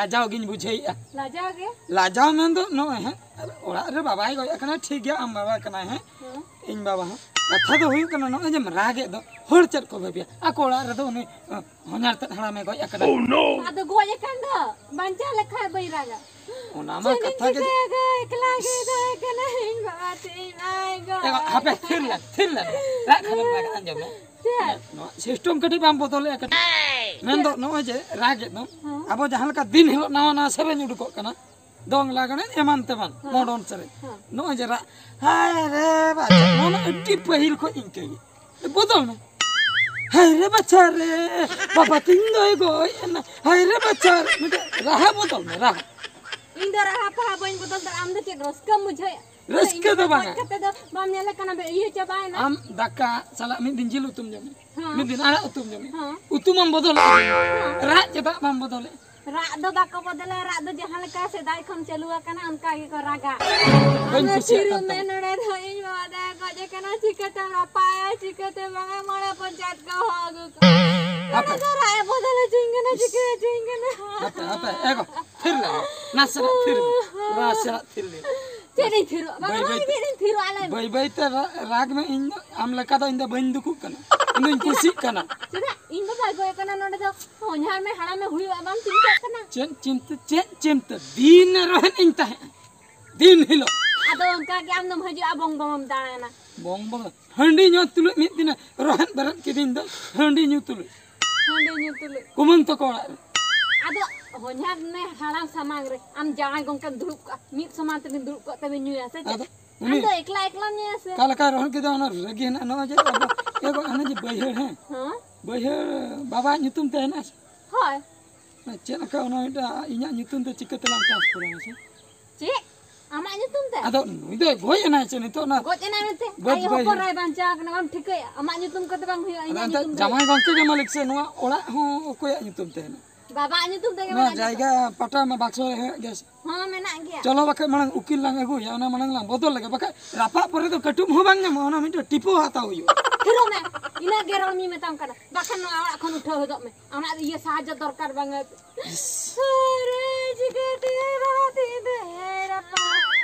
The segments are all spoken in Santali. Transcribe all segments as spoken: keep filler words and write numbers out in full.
ᱞᱟᱡᱟᱣ ᱜᱤᱧ ᱵᱩᱡᱷᱟᱹᱣᱮᱫᱼᱟ᱾ ᱞᱟᱡᱟᱣ ᱜᱮ᱾ ᱞᱟᱡᱟᱣ ᱢᱮᱱᱫᱚ ᱱᱚᱜᱼᱚᱭ ᱦᱮᱸ, ᱚᱲᱟᱜ ᱨᱮ ᱵᱟᱵᱟᱭ ᱜᱚᱡ ᱟᱠᱟᱱᱟ, ᱴᱷᱤᱠ ᱜᱮᱭᱟ, ᱟᱢ ᱵᱟᱵᱟ ᱠᱟᱱᱟᱭ ᱦᱮᱸ, ᱦᱮᱸ᱾ ᱤᱧ ᱵᱟᱵᱟ ᱦᱚᱸ᱾ ᱠᱟᱛᱷᱟ ᱫᱚ ᱦᱩᱭᱩᱜ ᱠᱟᱱᱟ, ᱱᱚᱜᱼᱚᱭ ᱡᱮᱢ ᱨᱟᱜᱮᱫ ᱫᱚ, ᱦᱚᱲ ᱪᱮᱫ ᱠᱚ ᱵᱷᱟᱹᱵᱤᱭᱟ? ᱟᱠᱚ ᱚᱲᱟᱜ ᱨᱮᱫᱚ ᱩᱱᱤ ᱟᱸ, ᱦᱚᱧᱦᱟᱨ ᱛᱮᱫ ᱦᱟᱲᱟᱢᱮ ᱜᱚᱡ ᱟᱠᱟᱱᱟ᱾ ᱟᱫᱚ ᱜᱚᱡ ᱟᱠᱟᱱ ᱫᱚ ᱵᱟᱧᱪᱟᱣ ᱞᱮᱠᱷᱟᱡ ᱵᱟᱹᱧ ᱨᱟᱜᱟ᱾ ᱚᱱᱟ ᱢᱟ ᱠᱟᱛᱷᱟ ᱜᱮ᱾ ᱪᱤᱠᱟᱹᱭᱟ ᱜᱚ, ᱮᱠᱞᱟ ᱜᱮ ᱫᱚᱦᱚ ᱠᱟᱱᱟ ᱤᱧ ᱵᱟᱵᱟ ᱛᱮ ᱤᱧ ᱟᱭ ᱜᱚ᱾ ᱮ ᱜᱚ, ᱦᱟᱯᱮ, ᱛᱷᱤᱨ ᱞᱮᱱ, ᱛᱷᱤᱨ ᱞᱮᱱ᱾ ᱨᱟᱜ ᱠᱷᱟᱱᱮᱢ ᱨᱟᱜᱟ, ᱟᱸᱡᱚᱢ ᱢᱮ᱾ ᱪᱮᱫ? ᱱᱚᱣᱟ system ᱠᱟᱹᱴᱤᱡ ᱵᱟᱢ ᱵᱚᱫᱚᱞᱮᱫᱼᱟ ᱠᱟᱹᱴᱤᱡ? ᱢᱮᱱᱫᱚ ᱱᱚᱜᱼᱚᱭ ᱡᱮ ᱨᱟᱜᱮᱫ ᱫᱚᱢ, ᱦᱮᱸ᱾ ᱟᱵᱚ ᱡᱟᱦᱟᱸ ᱞᱮᱠᱟ ᱫᱤᱱ ᱦᱤᱞᱳᱜ ᱱᱟᱣᱟ ᱱᱟᱣᱟ ᱥᱮᱨᱮᱧ ᱩᱰᱩᱠᱚᱜ ᱠᱟᱱᱟ, ᱫᱚᱝ ᱞᱟᱜᱽᱬᱮ ᱮᱢᱟᱱ ᱛᱮᱢᱟᱱ, ᱦᱮᱸ᱾ modern ᱥᱮᱨᱮᱧ, ᱦᱮᱸ᱾ ᱱᱚᱜᱼᱚᱭ ᱡᱮ ᱨᱟᱜ, ᱦᱟᱭ ᱨᱮ ᱵᱟᱪᱟ, ᱱᱚᱣᱟ ᱢᱟ ᱟᱹᱰᱤ ᱯᱟᱹᱦᱤᱞ ᱠᱷᱚᱱ ᱤᱱᱠᱟᱹ ᱜᱮ᱾ ᱵᱚᱫᱚᱞ ᱢᱮ᱾ ᱦᱟᱭ ᱨᱮ ᱵᱟᱪᱷᱟ ᱨᱮ, ᱵᱟᱵᱟ ᱛᱤᱧ ᱫᱚᱭ ᱜᱚᱡ ᱮᱱᱟ᱾ ᱦᱟᱭ ᱨᱮ ᱵᱟᱪᱷᱟ ᱨᱮ, ᱢᱤᱫᱴᱮᱡ ᱨᱟᱦᱟ ᱵᱚᱫᱚᱞ ᱢᱮ, ᱨᱟᱦᱟ᱾ ᱤᱧ ᱫᱚ ᱨᱟᱦᱟ ᱯᱟᱦᱟ ᱵᱟᱹᱧ ᱵᱚᱫᱚᱞ ᱫᱟᱲᱮᱭᱟᱜᱼᱟ᱾ ᱟᱢ ᱫᱚ ᱪᱮᱫ ᱨᱟᱹᱥᱠᱟᱹᱢ ᱵᱩᱡᱷᱟᱹᱣᱮᱫᱼᱟ? ᱨᱟᱹᱥᱠᱟᱹ ᱫᱚ ᱤᱧ ᱵᱟᱝᱟ᱾ ᱜᱚᱡ ᱠᱟᱛᱮ ᱫᱚ ᱵᱟᱢ ᱧᱮᱞᱮ ᱠᱟᱱᱟ, ᱵᱮ-, ᱤᱭᱟᱹ ᱪᱟᱵᱟᱭᱮᱱᱟ᱾ ᱟᱢ ᱫᱟᱠᱟ ᱥᱟᱞᱟᱜ ᱢᱤᱫ ᱫᱤᱱ ᱡᱤᱞ ᱩᱛᱩᱢ ᱡᱚᱢᱟ, ᱦᱮᱸ᱾ ᱢᱤᱫ ᱫᱤᱱ ᱟᱲᱟᱜ ᱩᱛᱩᱢ ᱡᱚᱢᱟ, ᱦᱮᱸ᱾ ᱩᱛᱩ ᱢᱟᱢ ᱵᱚᱫᱚᱞᱮᱫ, ᱨᱟᱜ ᱪᱮᱫᱟᱜ ᱵᱟᱢ ᱵᱚᱫᱚᱞᱮᱫ? ᱨᱟᱜ ᱫᱚ ᱵᱟᱠᱚ ᱵᱚᱫᱚᱞᱟ, ᱨᱟᱜ ᱫᱚ ᱡᱟᱦᱟᱸ ᱞᱮᱠᱟ ᱥᱮᱫᱟᱭ ᱠᱷᱚᱱ ᱪᱟᱹᱞᱩ ᱟᱠᱟᱱᱟ, ᱚᱱᱠᱟ ᱜᱮᱠᱚ ᱨᱟᱜᱟ᱾ ᱵᱟᱹᱧ ᱟᱫᱚ ᱠᱩᱥᱤᱭᱟᱜ ᱛᱷᱤᱨᱚᱜ ᱠᱟᱱ ᱢᱮ ᱛᱟᱢᱟ᱾ ᱱᱚᱰᱮ ᱫᱚ, ᱤᱧ ᱵᱟᱵᱟ ᱫᱚᱭ ᱜᱚᱡ ᱟᱠᱟᱱᱟ, ᱪᱤᱠᱟᱹᱛᱮᱢ ᱨᱟᱯᱟᱭᱟ, ᱪᱤᱠᱟᱹᱛᱮ ᱵᱟᱝᱟ, ᱢᱚᱬᱮ ᱯᱚᱧᱪᱟᱭᱮᱛ ᱠᱚ ᱦᱚᱦᱚ ᱟᱹᱜᱩ ᱠᱚᱣᱟ᱾ ᱦᱟᱯᱮ᱾ ᱟᱫᱚ ᱨᱟᱜ ᱮ ᱵᱚᱫᱚᱞᱟ, ᱪᱮᱫ ᱠᱟᱱᱟ, ᱪᱤᱠᱟᱹᱭᱟ, ᱪᱮᱫ ᱠᱟᱱᱟ? ᱦᱟᱯᱮ, ᱦᱟᱯᱮ, ᱮ ᱜᱚ, ᱛᱷᱤᱨ ᱞᱮᱱ ᱢᱮ᱾ ᱱᱟᱥᱮᱱᱟᱜ ᱛᱷᱤᱨ ᱢᱮ᱾ ᱱᱟᱥᱮᱱᱟᱜ ᱛᱷᱤᱨ ᱞᱮᱱ᱾ ᱪᱮᱫ ᱤᱧ ᱛᱷᱤᱨᱚᱜ? ᱵᱟᱝ, ᱵᱟᱹᱭ ᱵᱟᱝ, ᱵᱟᱹᱭ ᱛᱮ᱾ ᱪᱮᱫ ᱤᱧ ᱛᱷᱤᱨᱚᱜᱼᱟ, ᱞᱟᱹᱭ ᱢᱮ᱾ ᱵᱟᱹᱭ ᱵᱟᱹᱭ ᱛᱮ ᱨᱟ-, ᱨᱟᱜᱽ ᱢᱮ, ᱤᱧ ᱫᱚ ᱟᱢ ᱞᱮᱠᱟ ᱫᱚ ᱤᱧ ᱫᱚ ᱵᱟᱹᱧ ᱫᱩᱠᱩᱜ ᱠᱟᱱᱟ, ᱤᱧ ᱫᱚᱧ ᱠᱩᱥᱤᱜ ᱠᱟᱱᱟ᱾ ᱪᱮᱫᱟᱜ? ᱤᱧ ᱵᱟᱵᱟᱭ ᱜᱚᱡ ᱟᱠᱟᱱᱟ, ᱱᱚᱰᱮ ᱫᱚ ᱦᱚᱧᱦᱟᱨ ᱢᱮ ᱦᱟᱲᱟᱢᱮ ᱦᱩᱭᱩᱜᱼᱟ, ᱵᱟᱢ ᱪᱤᱱᱛᱟᱹᱜ ᱠᱟᱱᱟ? ᱪᱮᱫ ᱪᱤᱱᱛᱟᱹ, ᱪᱮᱫ ᱪᱤᱱᱛᱟᱹ? ᱫᱤᱱ ᱨᱚᱦᱮᱫ ᱤᱧ ᱛᱟᱦᱮᱸᱜᱼᱟ, ᱫᱤᱱ ᱦᱤᱞᱳᱜ᱾ ᱟᱫᱚ ᱚᱱᱠᱟ ᱜᱮ ᱟᱢ ᱫᱚᱢ ᱦᱤᱡᱩᱜᱼᱟ, ᱵᱚᱝ ᱵᱚᱝ ᱮᱢ ᱫᱟᱬᱟᱱᱟ᱾ ᱵᱚᱝ ᱵᱚᱝ, ᱦᱟᱺᱰᱤ ᱧᱩ ᱛᱩᱞᱩᱡ ᱢᱤᱫ ᱫᱤᱱᱮ ᱨᱚᱦᱮᱫ ᱵᱮᱨᱮᱫ ᱠᱤᱫᱤᱧ ᱫᱚ, ᱦᱟᱺᱰᱤ ᱧᱩ ᱛᱩᱞᱩᱡ᱾ ᱦᱟᱺᱰᱤ ᱧᱩ ᱛᱩᱞᱩᱡ᱾ ᱠᱩᱢᱟᱹᱝ ᱛᱟᱠᱚ ᱚᱲᱟᱜ ᱨᱮ᱾ ᱟᱫᱚ ᱦᱚᱧᱦᱟᱨ ᱢᱮ ᱦᱟᱲᱟᱢ ᱥᱟᱢᱟᱝ ᱨᱮ ᱟᱢ ᱡᱟᱶᱟᱭ ᱜᱚᱝᱠᱮᱢ ᱫᱩᱲᱩᱵ ᱠᱚᱜᱼᱟ, ᱢᱤᱫ ᱥᱚᱢᱟᱱ ᱛᱮᱵᱤᱱ ᱫᱩᱲᱩᱵ ᱠᱚᱜ ᱛᱮᱵᱤᱱ ᱧᱩᱭᱟ ᱥᱮ ᱪᱮᱫ? ᱟᱫᱚ ᱩᱱᱤ ᱟᱢ ᱫᱚ ᱮᱠᱞᱟ ᱮᱠᱞᱟᱢ ᱧᱩᱭᱟ ᱥᱮ? ᱚᱠᱟ ᱞᱮᱠᱟᱭ ᱨᱚᱦᱮᱫ ᱠᱮᱫᱟ, ᱚᱱᱟ ᱨᱟᱹᱜᱤ ᱦᱮᱱᱟᱜᱼᱟ᱾ ᱱᱚᱜᱼᱚᱭ ᱡᱮ ᱟᱵᱚ, ᱮ ᱜᱚ, ᱦᱟᱱᱮ ᱡᱮ ᱵᱟᱹᱭᱦᱟᱹᱲ, ᱦᱮᱸ, ᱦᱮᱸ? ᱵᱟᱹᱭᱦᱟᱹᱲ ᱵᱟᱵᱟᱣᱟᱜ ᱧᱩᱛᱩᱢ ᱛᱮ ᱦᱮᱱᱟᱜᱼᱟ ᱥᱮ? ᱦᱳᱭ᱾ ᱪᱮᱫ ᱞᱮᱠᱟ ᱚᱱᱟ ᱢᱤᱫᱴᱟᱝ ᱤᱧᱟᱹᱜ ᱧᱩᱛᱩᱢ ᱛᱮ ᱪᱤᱠᱟᱹ ᱛᱮᱞᱟᱝ transfer ᱟ ᱢᱟᱥᱮ? ᱪᱮᱫ? ᱟᱢᱟᱜ ᱧᱩᱛᱩᱢ ᱛᱮ? ᱟᱫᱚ ᱱᱩᱭ ᱫᱚᱭ ᱜᱚᱡ ᱮᱱᱟᱭ ᱥᱮ ᱱᱤᱛᱚᱜ ᱚᱱᱟ ᱜᱚᱡ ᱮᱱᱟᱭ ᱢᱮᱱᱛᱮ? ᱵᱟᱹᱫᱽ ᱟᱡ ᱵᱟᱹᱭᱦᱟᱹᱲ᱾ ᱦᱚᱯᱚᱱ ᱨᱟᱭ ᱵᱟᱧᱪᱟᱣ ᱠᱟᱱᱟ, ᱵᱟᱢ ᱴᱷᱤᱠᱟᱹᱭᱟ? ᱟᱢᱟᱜ ᱧᱩᱛᱩᱢ ᱠᱚᱛᱮ ᱵᱟᱝ ᱦᱩᱭᱩᱜᱼᱟ, ᱟᱫᱚ ᱤᱧᱟᱹᱜ ᱮᱱᱛᱮ ᱧᱩᱛᱩᱢ ᱛᱮ᱾ ᱡᱟᱢᱟᱭ ᱜᱚᱝᱠᱮ ᱜᱮ ᱢᱟᱹᱞᱤᱠ ᱥᱮ, ᱱᱚᱣᱟ ᱚᱲᱟᱜ ᱦᱚᱸ ᱚᱠᱚᱭᱟᱜ ᱧᱩᱛᱩᱢ ᱛᱮ ᱦᱮᱱᱟᱜᱼᱟ? ᱵᱟᱵᱟᱣᱟᱜ ᱧᱩᱛᱩᱢ ᱛᱮᱜᱮ ᱱᱚᱣᱟ ᱢᱮᱱᱟᱜ ᱜᱮᱭᱟ᱾ ᱡᱟᱭᱜᱟ ᱯᱟᱴᱟ ᱢᱟ ᱵᱟᱠᱥᱚ ᱨᱮ ᱦᱮᱱᱟᱜ ᱜᱮᱭᱟ ᱥᱮ? ᱦᱚᱸ, ᱢᱮᱱᱟᱜ ᱜᱮᱭᱟ᱾ ᱪᱚᱞᱚ ᱵᱟᱠᱷᱟᱡ ᱢᱟᱲᱟᱝ ᱩᱠᱤᱞ ᱞᱟᱝ ᱟᱹᱜᱩᱭᱟ, ᱚᱱᱟ ᱢᱟᱲᱟᱝ ᱞᱟᱝ ᱵᱚᱫᱚᱞ ᱞᱮᱜᱮ, ᱵᱟᱠᱷᱟᱡ ᱨᱟᱯᱟᱜ ᱯᱚᱨᱮ ᱫᱚ ᱠᱟᱹᱴᱩᱵ ᱦᱚᱸ ᱵᱟᱝ ᱧᱟᱢᱚᱜᱼᱟ, ᱚᱱᱟ ᱢᱤᱫᱴᱮᱱ ᱴᱤᱯᱟᱹ ᱦᱟᱛᱟᱣ ᱦᱩᱭᱩᱜᱼᱟ᱾ ᱛᱷᱤᱨᱚᱜ ᱢᱮ, ᱤᱱᱟᱹᱜ ᱜᱮ ᱨᱚᱲ ᱢᱤᱧ ᱢᱮᱛᱟᱢ ᱠᱟᱱᱟ, ᱵᱟᱠᱷᱟᱱ ᱱᱚᱣᱟ ᱚᱲᱟᱜ ᱠᱷᱚᱱ ᱩᱴᱷᱟᱹᱣ ᱦᱚᱫᱚᱜ ᱢᱮ᱾ ᱟᱢᱟᱜ ᱤᱭᱟᱹ ᱥᱟᱦᱟᱡᱽᱡᱚ ᱫᱚᱨᱠᱟᱨ ᱵᱟᱝᱟ᱾ ᱟᱨᱮ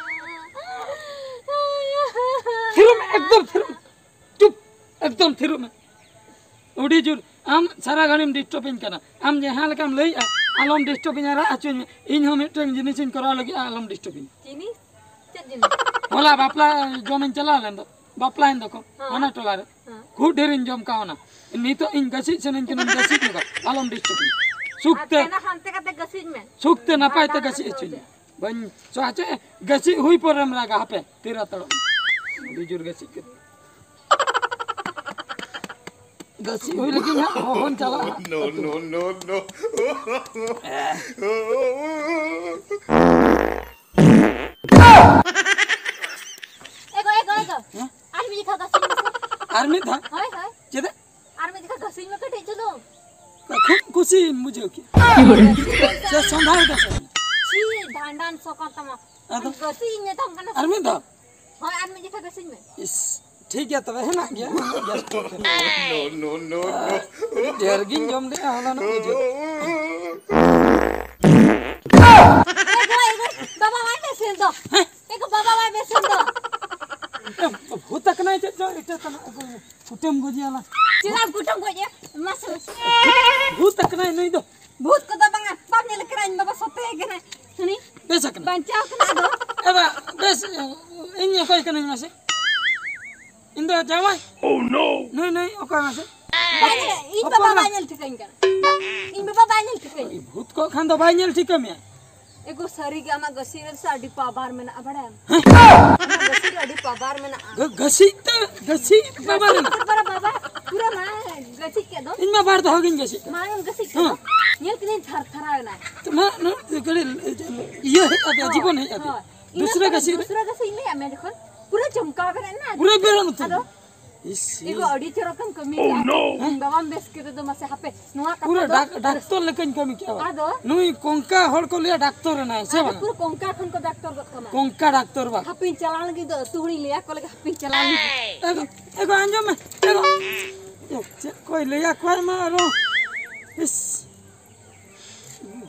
ᱮᱠᱫᱚᱢ ᱛᱷᱤᱨᱚᱜ ᱢᱮ᱾ ᱪᱩᱯ᱾ ᱮᱠᱫᱚᱢ ᱛᱷᱤᱨᱚᱜ ᱢᱮ᱾ ᱟᱹᱰᱤ ᱡᱳᱨ ᱟᱢ ᱥᱟᱨᱟ ᱜᱷᱟᱹᱲᱤᱢ ᱰᱤᱥᱴᱟᱵᱤᱧ ᱠᱟᱱᱟ᱾ ᱟᱢ ᱡᱟᱦᱟᱸ ᱞᱮᱠᱟᱢ ᱞᱟᱹᱭᱮᱜᱼᱟ, ᱟᱞᱚᱢ ᱰᱤᱥᱴᱟᱵᱤᱧᱟ, ᱨᱟᱜ ᱦᱚᱪᱚᱧ ᱢᱮ᱾ ᱤᱧ ᱦᱚᱸ ᱢᱤᱫᱴᱟᱝ ᱡᱤᱱᱤᱥᱤᱧ ᱠᱚᱨᱟᱣ ᱞᱟᱹᱜᱤᱫᱼᱟ, ᱟᱞᱚᱢ ᱰᱤᱥᱴᱟᱵᱤᱧᱟ᱾ ᱡᱤᱱᱤᱥ? ᱪᱮᱫ ᱡᱤᱱᱤᱥ? ᱦᱚᱞᱟ ᱵᱟᱯᱞᱟ ᱡᱚᱢᱤᱧ ᱪᱟᱞᱟᱣ ᱞᱮᱱ ᱫᱚ, ᱵᱟᱯᱞᱟᱭᱮᱱ ᱫᱚᱠᱚ ᱦᱮᱸ᱾ ᱦᱟᱱᱟ ᱴᱚᱞᱟ ᱨᱮ᱾ ᱦᱮᱸ᱾ ᱠᱷᱩᱵ ᱰᱷᱮᱨᱤᱧ ᱡᱚᱢ ᱠᱟᱣᱱᱟ᱾ ᱱᱤᱛᱚᱜ ᱤᱧ ᱜᱟᱹᱥᱤᱡ ᱥᱟᱱᱟᱧ ᱠᱟᱱᱟ, ᱜᱟᱹᱥᱤᱡ ᱧᱚᱜᱟ, ᱟᱞᱚᱢ ᱰᱤᱥᱴᱟᱵᱤᱧᱟ᱾ ᱥᱩᱠ ᱟᱨ ᱛᱮ, ᱛᱮᱱᱟ ᱦᱟᱱᱛᱮ ᱠᱟᱛᱮ ᱜᱟᱹᱥᱤᱡ ᱢᱮ᱾ ᱥᱩᱠ ᱛᱮ ᱱᱟᱯᱟᱭ ᱛᱮ ᱵᱟᱝ ᱜᱟᱹᱥᱤᱡ ᱦᱚᱪᱚᱧ ᱢᱮ᱾ ᱵᱟᱹᱧ ᱥᱚ ᱦᱚᱪᱚ, ᱜᱟᱹᱥᱤᱡ ᱦᱩᱭ ᱯᱚᱨᱮᱢ ᱨᱟᱜᱟ, ᱦᱟᱯᱮ, ᱛᱤᱨ ᱦᱟᱛᱟᱲᱚᱜ ᱢᱮ᱾ ᱟᱹᱰᱤ ᱡᱳᱨ ᱜᱟᱹᱥᱤᱡ ᱠᱟᱱᱟ᱾ ᱜᱟᱹᱥᱤᱡ ᱦᱩᱭ ᱞᱮᱜᱮ ᱦᱟᱸᱜ, ᱦᱚᱦᱚᱧ ᱪᱟᱞᱟᱜᱼᱟ ᱦᱟᱸᱜ᱾ No, no, no, no. ᱮᱜᱳ, ᱮᱜᱳ, ᱮᱜᱳ᱾ ᱦᱮᱸ? ᱟᱨ ᱢᱤᱫ ᱫᱷᱟᱣ ᱜᱟᱹᱥᱤᱡ ᱢᱮᱥᱮ᱾ ᱟᱨ ᱢᱤᱫ ᱫᱷᱟᱣ? ᱦᱳᱭ, ᱦᱳᱭ᱾ ᱪᱮᱫᱟᱜ? ᱟᱨ ᱢᱤᱫ ᱫᱷᱟᱣ ᱜᱟᱹᱥᱤᱡ ᱢᱮ ᱠᱟᱹᱴᱤᱡ ᱪᱩᱞᱩᱝ᱾ ᱠᱷᱩᱵ ᱠᱩᱥᱤᱧ ᱵᱩᱡᱷᱟᱹᱣ ᱠᱮᱫᱟ᱾ ᱥᱮ ᱥᱚᱸᱫᱷᱟᱲ ᱜᱮ ᱥᱮ? ᱪᱷᱤ, ᱵᱷᱟᱸᱰᱟᱱ ᱥᱚ ᱠᱟᱱ ᱛᱟᱢᱟ᱾ ᱟᱫᱚ? ᱜᱟᱹᱥᱤᱡ ᱤᱧ ᱢᱮᱛᱟᱢ ᱠᱟᱱᱟ ᱥᱮ? ᱟᱨ ᱢᱤᱫ ᱫᱷᱟᱣ? ᱦᱳᱭ, ᱟᱨ ᱢᱤᱫ ᱡᱚᱠᱷᱟ ᱜᱟᱹᱥᱤᱡ ᱢᱮ᱾ ᱤᱥ, ᱴᱷᱤᱠ ᱜᱮᱭᱟ ᱛᱚᱵᱮ, ᱦᱮᱱᱟᱜ ᱜᱮᱭᱟ᱾ No, no, no, no. ᱰᱷᱮᱨ ᱜᱤᱧ ᱡᱚᱢ ᱞᱮᱜᱼᱟ ᱦᱚᱞᱟᱱᱚᱜ ᱵᱩᱡᱷᱟᱹᱣ᱾ ᱮ ᱜᱚ, ᱮ ᱜᱚ, ᱵᱟᱵᱟ ᱵᱟᱭ ᱵᱮᱥ ᱮᱱ ᱫᱚ᱾ ᱦᱮᱸ? ᱮ ᱜᱚ, ᱵᱟᱵᱟ ᱵᱟᱭ ᱵᱮᱥ ᱮᱱ ᱫᱚ᱾ ᱮ, ᱵᱷᱩᱛ ᱟᱠᱟᱱᱟᱭ ᱪᱮᱫ ᱪᱚ, ᱮᱴᱟᱜ ᱛᱟᱱᱟᱜ ᱠᱩᱴᱟᱹᱢ ᱜᱚᱡᱮᱭᱟ ᱞᱟᱝ᱾ ᱪᱮᱫᱟᱜ ᱠᱩᱴᱟᱹᱢ ᱜᱚᱡ ᱮᱭᱟ? ᱢᱟᱥᱮ, ᱢᱟᱥᱮ᱾ ᱵᱷᱩᱛ ᱟᱠᱟᱱᱟᱭ ᱱᱩᱭ ᱫᱚ᱾ ᱵᱷᱩᱛ ᱠᱚᱫᱚ ᱵᱟᱝᱟ, ᱵᱟᱢ ᱧᱮᱞ ᱠᱟᱱᱟ ᱤᱧ ᱵᱟᱵᱟ ᱥᱚᱛᱮ ᱠᱟᱱᱟᱭ᱾ ᱦᱟᱹᱱᱤ ᱵᱮᱥ ᱟᱠᱟᱱᱟ᱾ ᱵᱟᱧᱪᱟᱣ ᱠᱟᱱᱟ ᱟᱫᱚ᱾ ᱮ ᱵᱟ, ᱵᱮᱥ, ᱤᱧ ᱚᱠᱚᱭ ᱠᱟᱹᱱᱟᱹᱧ ᱢᱟᱥᱮ? ᱤᱧ ᱫᱚ ᱡᱟᱶᱟᱭ᱾ Oh no! ᱱᱩᱭ, ᱱᱩᱭ ᱚᱠᱚᱭ ᱢᱟᱥᱮ? ᱵᱟᱭ ᱧᱮᱞ, ᱤᱧ ᱦᱚᱯᱚᱱ ᱵᱟᱵᱟ ᱵᱟ- ᱵᱟᱭ ᱧᱮᱞ ᱴᱷᱤᱠᱟᱹᱧ ᱠᱟᱱᱟ᱾ ᱤᱧ ᱵᱟᱵᱟ ᱵᱟᱭ ᱧᱮᱞ ᱴᱷᱤᱠᱟᱹᱧ ᱠᱟᱱᱟ᱾ ᱵᱷᱩᱛ ᱠᱚᱜ ᱠᱷᱟᱱ ᱫᱚ ᱵᱟᱭ ᱧᱮᱞ ᱴᱷᱤᱠᱟᱹ ᱢᱮᱭᱟ᱾ ᱮᱜᱳ, ᱥᱟᱹᱨᱤ ᱜᱮ ᱟᱢᱟᱜ ᱜᱟᱹᱥᱤ ᱨᱮ ᱥᱮ ᱟᱹᱰᱤ ᱯᱟᱣᱟᱨ ᱢᱮᱱᱟᱜᱼᱟ, ᱵᱟᱲᱟᱭᱟᱢ? ᱦᱮᱸ? ᱟᱢᱟᱜ ᱜᱟᱹᱥᱤ ᱨᱮ ᱟᱹᱰᱤ ᱯᱟᱣᱟᱨ ᱢᱮᱱᱟᱜᱼᱟ᱾ ᱜᱟᱹ-, ᱜᱟᱹᱥᱤ ᱛᱮ, ᱜᱟᱹᱥᱤ ᱵᱟᱵᱟ ᱜᱟᱹᱥᱤ ᱨᱮᱱᱟᱜ᱾ ᱩᱛᱟᱹᱨ ᱵᱟᱨᱟ ᱵᱟᱵᱟ, ᱯᱩᱨᱟᱹ ᱢᱟ ᱜᱟᱹᱥᱤ ᱠᱮᱫ ᱫᱚ᱾ ᱤᱧ ᱢᱟ ᱵᱟᱨ ᱫᱷᱟᱣ ᱜᱤᱧ ᱜᱟᱹᱥᱤ ᱠᱮᱫ᱾ ᱢᱟᱲᱟᱝ ᱮᱢ ᱜᱟᱹᱥᱤ ᱠᱮᱫ ᱫᱚ᱾ ᱦᱮᱸ᱾ ᱧᱮᱞ ᱠᱤᱫᱟᱹᱧ ᱛᱷᱟᱨ ᱛᱷᱟᱨᱟᱣ ᱮᱱᱟ᱾ ᱛᱚ ᱢᱟ, ᱱᱚᱣᱟ ᱠᱟᱹᱴᱤᱡ ᱤᱭᱟᱹ ᱦᱮᱡ ᱟᱫᱮᱭᱟ, ᱦᱳᱭ, ᱡᱤᱵᱚᱱ ᱦᱮᱡ ᱟᱫᱮᱭᱟ᱾ ᱦᱳᱭ᱾ ᱤᱱᱟᱹ ᱫᱩᱥᱨᱟᱹ ᱯᱚᱨᱮ ᱜᱟᱹᱥᱤ ᱨᱮ᱾ ᱫᱩᱥᱨᱟᱹ ᱜᱟᱹᱥᱤ ᱤᱧ ᱞᱟᱹᱭᱟᱫ ᱢᱮᱭᱟ ᱡᱚᱠᱷᱚᱱ, ᱯᱩᱨᱟᱹ ᱪᱚᱢᱠᱟᱣ ᱵᱮᱨᱮᱫ ᱮᱱᱟ᱾ ᱯᱩᱨᱟᱹ ᱵᱮᱨᱮᱫ ᱩᱛᱟᱹᱨ ᱟᱫᱚ? ᱮᱱᱟ᱾ ᱤᱥ, ᱤᱧ ᱫᱚ ᱤᱥ᱾ ᱟᱹᱰᱤ ᱪᱚᱨᱚᱠ ᱮᱢ ᱠᱟᱹᱢᱤ ᱠᱮᱫᱟ᱾ ᱤᱧ ᱵᱟᱵᱟᱢ ᱵᱮᱥ ᱠᱮᱫᱮ ᱫᱚ ᱢᱟᱥᱮ ᱦᱟᱯᱮ, ᱱᱚᱣᱟ ᱠᱟᱛᱷᱟ ᱯᱩᱨᱟᱹ ᱫᱚ ᱰᱟᱠ-, ᱰᱟᱠᱛᱚᱨ ᱞᱮᱠᱟᱧ ᱠᱟᱹᱢᱤ ᱠᱮᱫᱟ᱾ ᱟᱫᱚ? ᱱᱩᱭ ᱠᱚᱝᱠᱟ ᱦᱚᱲ ᱠᱚ ᱞᱟᱹᱭᱟ ᱰᱟᱠᱛᱚᱨ ᱮᱱᱟᱭ, ᱥᱮ ᱟᱫᱚ ᱵᱟᱝ? ᱯᱩᱨᱟᱹ ᱠᱚᱝᱠᱟ ᱠᱷᱚᱱ ᱠᱚ ᱰᱟᱠᱛᱚᱨ ᱜᱚᱫ ᱠᱟᱢᱟ᱾ ᱠᱚᱝᱠᱟ ᱰᱟᱠᱛᱚᱨ ᱵᱟ᱾ ᱦᱟᱯᱮᱧ ᱪᱟᱞᱟᱣ ᱞᱟᱹᱜᱤᱫ ᱫᱚ ᱟᱹᱛᱩ ᱦᱚᱲᱤᱧ ᱞᱟᱹᱭᱟ ᱠᱚ ᱞᱮᱜᱮ, ᱦᱟᱯᱮᱧ ᱪᱟᱞᱟᱣ ᱞᱟᱹᱜᱤᱫ᱾ ᱮᱜᱳ, ᱮᱜᱳ, ᱟᱸᱡᱚᱢ ᱢᱮ, ᱮᱜᱳ᱾ ᱪᱮᱫ ᱠᱚᱭ ᱞᱟᱹᱭᱟ ᱠᱚᱣᱟᱭ ᱢᱟ ᱟᱨᱚ᱾ ᱤᱥ᱾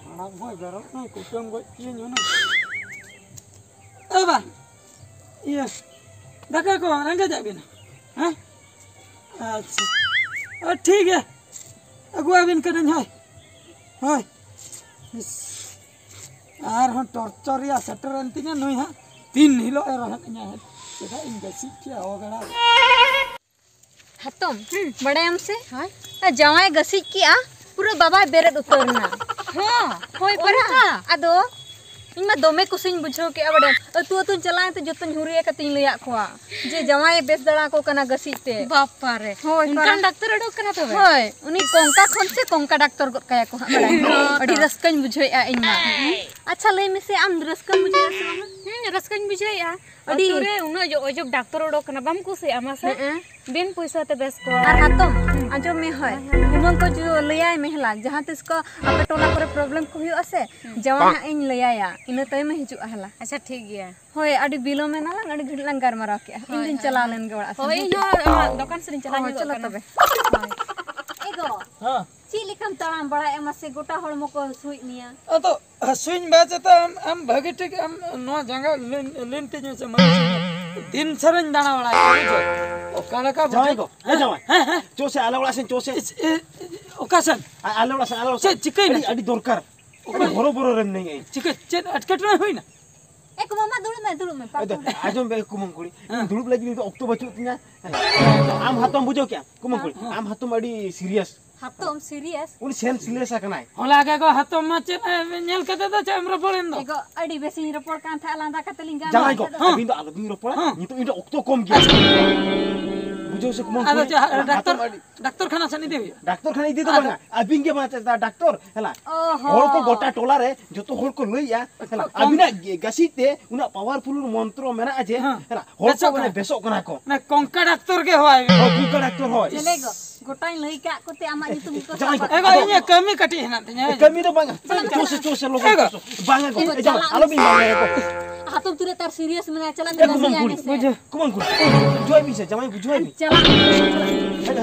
ᱦᱟᱲᱟᱢ ᱦᱚᱸᱭ ᱜᱟᱨᱚᱜ ᱠᱟᱱᱟᱭ, ᱠᱩᱴᱟᱹᱢ ᱜᱚᱡ ᱠᱤᱭᱟᱹᱧ ᱦᱩᱱᱟᱹᱝ᱾ ᱮ ᱵᱟ, ᱤᱭᱟᱹ, ᱫᱟᱠᱟ ᱠᱚ ᱨᱮᱸᱜᱮᱡᱮᱫ ᱵᱤᱱᱟ? ᱦᱮᱸ? ᱟᱪᱪᱷᱟ᱾ ᱚ, ᱴᱷᱤᱠ ᱜᱮᱭᱟ᱾ ᱟᱹᱜᱩᱣᱟᱵᱤᱱ ᱠᱟᱹᱱᱟᱹᱧ, ᱦᱳᱭ᱾ ᱦᱳᱭ᱾ ᱤᱥ᱾ ᱟᱨᱦᱚᱸ torture ᱨᱮᱭᱟᱜ ᱥᱮᱴᱮᱨᱮᱱ ᱛᱤᱧᱟ ᱱᱩᱭ ᱦᱟᱸᱜ᱾ ᱛᱤᱱ ᱦᱤᱞᱳᱜ ᱮ ᱨᱚᱦᱮᱫ ᱤᱧᱟ ᱦᱟᱸᱜ᱾ ᱪᱮᱫᱟᱜ ᱤᱧ ᱜᱟᱹᱥᱤᱡ ᱠᱮᱭᱟ ᱦᱚ ᱜᱟᱲᱟ ᱨᱮ? ᱦᱟᱛᱚᱢ, ᱦᱩᱸ᱾ ᱵᱟᱲᱟᱭᱟᱢ ᱥᱮ? ᱦᱳᱭ᱾ ᱟᱨ ᱡᱟᱶᱟᱭ ᱜᱟᱹᱥᱤᱡ ᱠᱮᱜᱼᱟ, ᱯᱩᱨᱟᱹ ᱵᱟᱵᱟᱭ ᱵᱮᱨᱮᱫ ᱩᱛᱟᱹᱨ ᱮᱱᱟ᱾ ᱦᱚᱸ, ᱦᱳᱭ ᱯᱟᱨᱟ᱾ ᱚᱱᱠᱟ? ᱟᱫᱚ ᱤᱧ ᱢᱟ ᱫᱚᱢᱮ ᱠᱩᱥᱤᱧ ᱵᱩᱡᱷᱟᱹᱣ ᱠᱮᱜᱼᱟ, ᱵᱟᱲᱟᱭᱟᱢ᱾ ᱟᱹᱛᱩ ᱟᱹᱛᱩᱧ ᱪᱟᱞᱟᱣᱮᱱ ᱛᱮ ᱡᱚᱛᱚᱧ ᱦᱩᱨᱤᱭᱟ ᱠᱟᱛᱮᱧ ᱞᱟᱹᱭᱟᱫ ᱠᱚᱣᱟ ᱡᱮ ᱡᱟᱶᱟᱭᱮ ᱵᱮᱥ ᱫᱟᱲᱟ ᱟᱠᱚ ᱠᱟᱱᱟ ᱜᱟᱹᱥᱤᱡ ᱛᱮ᱾ ᱵᱟᱯᱟᱨᱮ, ᱦᱳᱭ, ᱚᱱᱠᱟᱱ ᱯᱟᱨᱟ᱾ ᱰᱟᱠᱛᱟᱨ ᱩᱰᱩᱠ ᱠᱟᱱᱟ ᱛᱚᱵᱮ? ᱦᱳᱭ, ᱩᱱᱤ ᱠᱚᱝᱠᱟ ᱠᱷᱚᱱ ᱥᱮ ᱠᱚᱝᱠᱟ ᱰᱟᱠᱛᱚᱨ ᱜᱚᱫ ᱠᱟᱭᱟ ᱠᱚ ᱦᱟᱸᱜ, ᱵᱟᱲᱟᱭᱟᱢ᱾ ᱦᱮᱸ ᱛᱚ᱾ ᱟᱹᱰᱤ ᱨᱟᱹᱥᱠᱟᱹᱧ ᱵᱩᱡᱷᱟᱹᱣᱮᱫᱼᱟ ᱤᱧ ᱢᱟ᱾ ᱟᱪᱪᱷᱟ, ᱞᱟᱹᱭ ᱢᱮᱥᱮ, ᱟᱢ ᱨᱟᱹᱥᱠᱟᱹᱢ ᱵᱩᱡᱷᱟᱹᱣᱮᱫᱼᱟ ᱥᱮ ᱵᱟᱝ? ᱦᱩᱸ, ᱨᱟᱹᱥᱠᱟᱹᱧ ᱵᱩᱡᱷᱟᱹᱣᱮᱫᱼᱟ᱾ ᱟᱹᱰᱤ ᱟᱹᱛᱩ ᱨᱮ ᱩᱱᱟᱹᱜ ᱚᱡᱚᱜ ᱰᱟᱠᱛᱚᱨ ᱩᱰᱩᱠ ᱠᱟᱱᱟ, ᱵᱟᱢ ᱠᱩᱥᱤᱭᱟᱜᱼᱟ ᱢᱟᱥᱮ? ᱦᱮᱸ᱾ ᱵᱤᱱ ᱯᱚᱭᱥᱟ ᱛᱮ ᱵᱮᱥ ᱠᱚ᱾ ᱟᱨ ᱦᱟᱛᱚᱢ, ᱟᱸᱡᱚᱢ ᱢᱮ, ᱦᱳᱭ᱾ ᱠᱩᱢᱟᱹᱝ ᱠᱚ ᱡᱩ-, ᱞᱟᱹᱭᱟᱭ ᱢᱮ ᱦᱮᱞᱟ, ᱡᱟᱦᱟᱸ ᱛᱤᱥ ᱠᱚ ᱟᱯᱮ ᱴᱚᱞᱟ ᱠᱚᱨᱮ problem ᱠᱚ ᱦᱩᱭᱩᱜᱼᱟ ᱥᱮ, ᱦᱩᱸ᱾ ᱡᱟᱶᱟᱭ ᱦᱟᱸᱜ ᱤᱧ ᱞᱟᱹᱭᱟᱭᱟ, ᱤᱱᱟᱹ ᱛᱟᱭᱚᱢᱮ ᱦᱤᱡᱩᱜᱼᱟ ᱦᱮᱞᱟ᱾ ᱟᱪᱪᱷᱟ, ᱴᱷᱤᱠ ᱜᱮᱭᱟ᱾ ᱦᱳᱭ, ᱟᱹᱰᱤ ᱵᱤᱞᱚᱢ ᱮᱱᱟ ᱞᱟᱝ, ᱟᱹᱰᱤ ᱜᱷᱟᱹᱲᱤᱡ ᱞᱟᱝ ᱜᱟᱨᱢᱟᱨᱟᱣ ᱠᱮᱜᱼᱟ᱾ ᱤᱧ ᱦᱳᱭ, ᱫᱩᱧ ᱦᱳᱭ᱾ ᱪᱟᱞᱟᱣ ᱞᱮᱱ ᱜᱮ ᱚᱲᱟᱜ ᱥᱮᱱ᱾ ᱦᱳᱭ, ᱤᱧ ᱦᱚᱸ, ᱟᱢᱟᱜ ᱫᱚᱠᱟᱱ ᱥᱮᱫ ᱤᱧ ᱪᱟᱞᱟᱣ ᱦᱳᱭ, ᱧᱚᱜᱚᱜ ᱪᱚᱞᱚ ᱠᱟᱱᱟ᱾ ᱛᱚᱵᱮ᱾ ᱦᱳᱭ᱾ ᱮ ᱜᱚ, ᱦᱮᱸ᱾ ᱪᱮᱫ ᱞᱮᱠᱟᱢ ᱛᱟᱲᱟᱢ ᱵᱟᱲᱟᱭᱮᱫᱼᱟ ᱢᱟᱥᱮ, ᱜᱚᱴᱟ ᱦᱚᱲᱢᱚ ᱠᱚ ᱦᱟᱹᱥᱩᱭᱮᱫ ᱢᱮᱭᱟ? ᱟᱫᱚ ᱦᱟᱹᱥᱩᱧ ᱵᱟᱡ ᱮᱫᱟ, ᱟᱢ, ᱟᱢ ᱵᱷᱟᱹᱜᱤ ᱴᱷᱤᱠ ᱟᱢ ᱱᱚᱣᱟ ᱡᱟᱸᱜᱟ ᱞᱤᱱ, ᱞᱤᱱ ᱛᱤᱧ ᱢᱮᱥᱮ, ᱢᱟᱹᱞᱤᱥ ᱢᱮ᱾ ᱫᱤᱱ ᱥᱟᱨᱟᱧ ᱫᱟᱬᱟ ᱵᱟᱲᱟᱭᱟ, ᱵᱩᱡᱷᱟᱹᱣ? ᱚᱠᱟ ᱞᱮᱠᱟ ᱡᱟᱶᱟᱭ ᱵᱩᱡᱷᱟᱹᱣ? ᱜᱚ, ᱮ ᱦᱮᱸ, ᱡᱟᱶᱟᱭ, ᱦᱮᱸ, ᱦᱮᱸ᱾ ᱪᱚ ᱥᱮ ᱟᱞᱮ ᱚᱲᱟᱜ ᱥᱮᱱ, ᱪᱚ ᱥᱮ᱾ ᱤᱥ, ᱮ, ᱚᱠᱟ ᱥᱮᱱ? ᱟ-, ᱟᱞᱮ ᱚᱲᱟᱜ ᱥᱮᱱ, ᱟᱞᱮ ᱚᱲᱟᱜ ᱪᱮᱫ ᱥᱮᱱ᱾ ᱪᱤᱠᱟᱹᱭᱮᱱᱟ? ᱟᱹᱰᱤ, ᱟᱹᱰᱤ ᱫᱚᱨᱠᱟᱨ᱾ ᱚᱠᱟ ᱟᱹᱰᱤ ᱦᱚᱨᱚ ᱵᱚᱨᱚ ᱨᱮ ᱢᱤᱱᱟᱹᱧᱟ ᱤᱧ᱾ ᱪᱤᱠᱟᱹ, ᱪᱮᱫ ᱮᱴᱠᱮᱴᱚᱬᱮ ᱦᱩᱭᱱᱟ? ᱮ, ᱠᱩᱢᱟᱹᱝ, ᱢᱟ ᱫᱩᱲᱩᱵ ᱢᱮ, ᱫᱩᱲᱩᱵ ᱢᱮ, ᱟᱫᱚ, ᱯᱟᱨᱠᱚᱢ ᱨᱮ᱾ ᱟᱸᱡᱚᱢ ᱵᱮ, ᱠᱩᱢᱟᱹᱝ ᱠᱩᱲᱤ, ᱦᱮᱸ᱾ ᱫᱩᱲᱩᱵ ᱞᱟᱹᱜᱤᱫ ᱱᱤᱛᱚᱜ ᱚᱠᱛᱚ ᱵᱟᱹᱪᱩᱜ ᱛᱤᱧᱟ᱾ ᱦᱮᱸ᱾ ᱟᱢ ᱦᱟᱛᱚᱢ ᱵᱩᱡᱷᱟᱹᱣ ᱠᱮᱜᱼᱟ, ᱠᱩᱢᱟᱹᱝ ᱠᱩᱲᱤ, ᱦᱮᱸ᱾ ᱟᱢ ᱦᱟᱛᱚᱢ ᱟᱹᱰᱤ serious᱾ ᱦᱟᱛᱚᱢ serious? ᱩᱱᱤ senseless ᱟᱠᱟᱱᱟᱭ᱾ ᱦᱚᱞᱟ ᱜᱮ ᱜᱚ ᱦᱟᱛᱚᱢ ᱢᱟ ᱪᱮᱫ ᱮ ᱧᱮᱞ ᱠᱟᱛᱮ ᱫᱚ ᱪᱮᱫ ᱮᱢ ᱨᱚᱯᱚᱲᱮᱱ ᱫᱚ? ᱮ ᱜᱚ, ᱟᱹᱰᱤ ᱵᱮᱥᱤᱧ ᱨᱚᱯᱚᱲ ᱠᱟᱱ ᱛᱟᱦᱮᱸᱫ, ᱞᱟᱸᱫᱟ ᱠᱟᱛᱮ ᱞᱤᱧ ᱡᱟᱶᱟᱭ ᱜᱟᱞᱢᱟᱨᱟᱣ ᱜᱚ, ᱠᱮᱫ ᱫᱚ᱾ ᱦᱮᱸ᱾ ᱟᱹᱵᱤᱱ ᱫᱚ ᱟᱞᱚᱵᱤᱱ ᱨᱚᱯᱚᱲᱟ, ᱦᱮᱸ᱾ ᱱᱤᱛᱚᱜ ᱤᱧ ᱴᱷᱮᱱ ᱚᱠᱛᱚ ᱠᱚᱢ ᱜᱮᱭᱟ᱾ ᱟᱪᱪᱷᱟ᱾ ᱵᱩᱡᱷᱟᱹᱣ ᱥᱮ ᱠᱩᱢᱟᱹᱝ ᱟᱫᱚ ᱠᱩᱲᱤ, ᱪᱮᱫ, ᱦᱟᱛᱚᱢ ᱰᱟᱠᱛᱚᱨ, ᱟᱹᱰᱤ ᱰᱟᱠᱛᱚᱨ ᱠᱷᱟᱱᱟ ᱥᱮᱱ ᱤᱫᱤ ᱦᱩᱭᱩᱜᱼᱟ᱾ ᱰᱟᱠᱛᱚᱨ ᱠᱷᱟᱱᱟ ᱤᱫᱤ ᱫᱚ ᱟᱫᱚ ᱵᱟᱝᱟ, ᱟᱹᱵᱤᱱ ᱜᱮ ᱢᱟ ᱪᱮᱫ ᱰᱟᱠᱛᱚᱨ, ᱦᱮᱞᱟ᱾ ᱚ ᱦᱚᱸ᱾ ᱦᱚᱲ ᱠᱚ ᱜᱚᱴᱟ ᱴᱚᱞᱟ ᱨᱮ ᱡᱚᱛᱚ ᱦᱚᱲ ᱠᱚ ᱞᱟᱹᱭᱮᱜᱼᱟ, ᱦᱮᱞᱟ, ᱠᱚᱢ ᱟᱹᱵᱤᱱᱟᱜ ᱜᱮ ᱜᱟᱹᱥᱤᱡ ᱛᱮ ᱩᱱᱟᱹᱜ powerful ᱢᱚᱱᱛᱨᱚ ᱢᱮᱱᱟᱜᱼᱟ ᱡᱮ, ᱦᱮᱸ᱾ ᱦᱮᱞᱟ, ᱦᱚᱲ ᱠᱚ ᱵᱮᱥᱚᱜ ᱢᱟᱱᱮ ᱠᱟᱱᱟ᱾ ᱵᱮᱥᱚᱜ ᱠᱟᱱᱟ ᱠᱚ᱾ ᱚᱱᱟ ᱠᱚᱝᱠᱟ ᱰᱟᱠᱛᱚᱨ ᱜᱮ ᱦᱚᱦᱚᱭ ᱢᱮ᱾ ᱦᱳᱭ, ᱠᱚᱝᱠᱟ ᱰᱟᱠᱛᱚᱨ ᱦᱳᱭ᱾ ᱪᱮᱞᱮ ᱜᱚ, ᱜᱚᱴᱟᱧ ᱞᱟᱹᱭ ᱠᱟᱜ ᱠᱚᱛᱮ ᱟᱢᱟᱜ ᱧᱩᱛᱩᱢ ᱜᱮᱠᱚ ᱡᱟᱶᱟᱭ ᱥᱟᱵᱟ᱾ ᱜᱚ, ᱮ ᱜᱚ, ᱤᱧᱟᱹᱜ ᱠᱟᱹᱢᱤ ᱠᱟᱹᱴᱤᱡ ᱦᱮᱱᱟᱜ ᱛᱤᱧᱟᱹ, ᱦᱮᱸ᱾ ᱠᱟᱹᱢᱤ ᱫᱚ ᱵᱟᱝᱟ᱾ ᱪᱟᱞᱟᱜ ᱢᱮ, ᱪᱚ ᱥᱮ, ᱪᱟᱞᱟᱜ ᱪᱚ ᱥᱮ, ᱞᱚᱜᱚᱱ ᱮ ᱜᱚ᱾ ᱪᱚ ᱥᱮ᱾ ᱵᱟᱝᱟ ᱜᱚ, ᱮ ᱜᱚ, ᱮ ᱡᱟᱶᱟᱭ, ᱪᱟᱞᱟᱜ ᱟᱞᱚᱵᱤᱱ ᱢᱮᱥᱮ᱾ ᱢᱟᱱᱟᱭᱟ ᱜᱚ᱾ ᱦᱟᱛᱚᱢ ᱛᱤᱱᱟᱹᱜ ᱛᱟᱨ serious ᱢᱮᱱᱟᱭᱟ, ᱪᱟᱞᱟᱜ ᱮ ᱢᱮ, ᱠᱩᱢᱟᱹᱝ ᱞᱟᱹᱭᱟᱭ ᱠᱩᱲᱤ, ᱢᱮᱥᱮ᱾ ᱵᱩᱡᱷᱟᱹᱣ᱾ ᱠᱩᱢᱟᱹᱝ ᱠᱩᱲᱤ, ᱵᱩᱡᱷᱟᱹᱣᱟᱭ ᱵᱤᱱ ᱥᱮ, ᱡᱟᱶᱟᱭ ᱵᱩᱡᱷᱟᱹᱣᱟᱭ ᱵᱤᱱ᱾ ᱪᱟᱞᱟᱜ ᱢᱮ,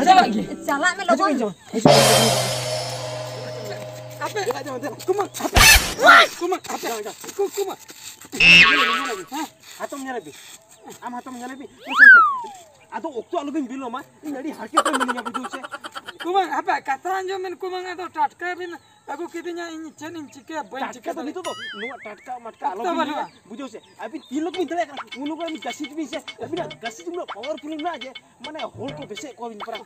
ᱪᱟᱞᱟᱜ ᱢᱮ᱾ ᱦᱤᱡᱩᱜ ᱵᱤᱱ, ᱡᱟᱶᱟᱭ, ᱦᱤᱡᱩᱜ ᱵᱤᱱ᱾ ᱟᱯᱮ, ᱠᱩᱢᱟᱹᱝ, ᱟᱯᱮ, ᱠᱩᱢᱟᱹᱝ, ᱟᱯᱮ, ᱠᱩ-, ᱠᱩᱢᱟᱹᱝ᱾ ᱦᱮᱸ? ᱦᱟᱛᱚᱢ ᱧᱮᱞᱮ ᱵᱤᱱ᱾ ᱟᱢ ᱦᱟᱛᱟᱣ ᱧᱮᱞᱮ ᱵᱤᱱ᱾ ᱟᱫᱚ ᱚᱠᱛᱚ ᱟᱞᱚᱵᱤᱱ ᱵᱤᱞᱚᱢᱟ, ᱤᱧ ᱟᱹᱰᱤ ᱦᱟᱨᱠᱮᱛ ᱨᱮ ᱢᱤᱱᱟᱹᱧᱟ, ᱵᱩᱡᱷᱟᱹᱣ ᱥᱮ᱾ ᱠᱩᱢᱟᱹᱝ, ᱦᱟᱯᱮ, ᱠᱟᱛᱷᱟ ᱟᱸᱡᱚᱢ ᱵᱤᱱ ᱠᱩᱢᱟᱹᱝ, ᱟᱫᱚ ᱴᱟᱴᱠᱟ ᱵᱤᱱ ᱟᱹᱜᱩ ᱠᱤᱫᱤᱧᱟ, ᱤᱧ ᱪᱮᱫ ᱤᱧ ᱪᱤᱠᱟᱹᱭᱟ, ᱵᱟᱹᱧ ᱴᱟᱴᱠᱟ ᱪᱤᱠᱟᱹ ᱫᱚ ᱫᱟᱲᱮᱭᱟᱜᱼᱟ᱾ ᱱᱤᱛᱚᱜ ᱫᱚ ᱱᱚᱣᱟ ᱴᱟᱴᱠᱟ ᱢᱟᱴᱠᱟ ᱚᱠᱛᱚ ᱟᱞᱚᱵᱤᱱ ᱵᱟᱹᱱᱩᱜᱼᱟ᱾ ᱞᱟᱹᱭᱟ, ᱵᱩᱡᱷᱟᱹᱣ ᱥᱮ᱾ ᱟᱹᱵᱤᱱ ᱛᱤᱱ ᱞᱚᱜᱚᱱ ᱵᱤᱱ ᱫᱟᱲᱮᱭᱟᱜ ᱠᱟᱱᱟ, ᱩᱱ ᱞᱚᱜᱚᱱ ᱟᱹᱵᱤᱱ ᱜᱟᱹᱥᱤᱡ ᱵᱤᱱ ᱥᱮ, ᱟᱹᱵᱤᱱᱟᱜ ᱜᱟᱹᱥᱤᱡ ᱩᱱᱟᱹᱜ powerful ᱢᱮᱱᱟᱜᱼᱟ ᱡᱮ, ᱢᱟᱱᱮ ᱦᱚᱲ ᱠᱚ ᱵᱮᱥᱮᱫ ᱠᱚᱣᱟ ᱵᱤᱱ ᱯᱟᱨᱟ᱾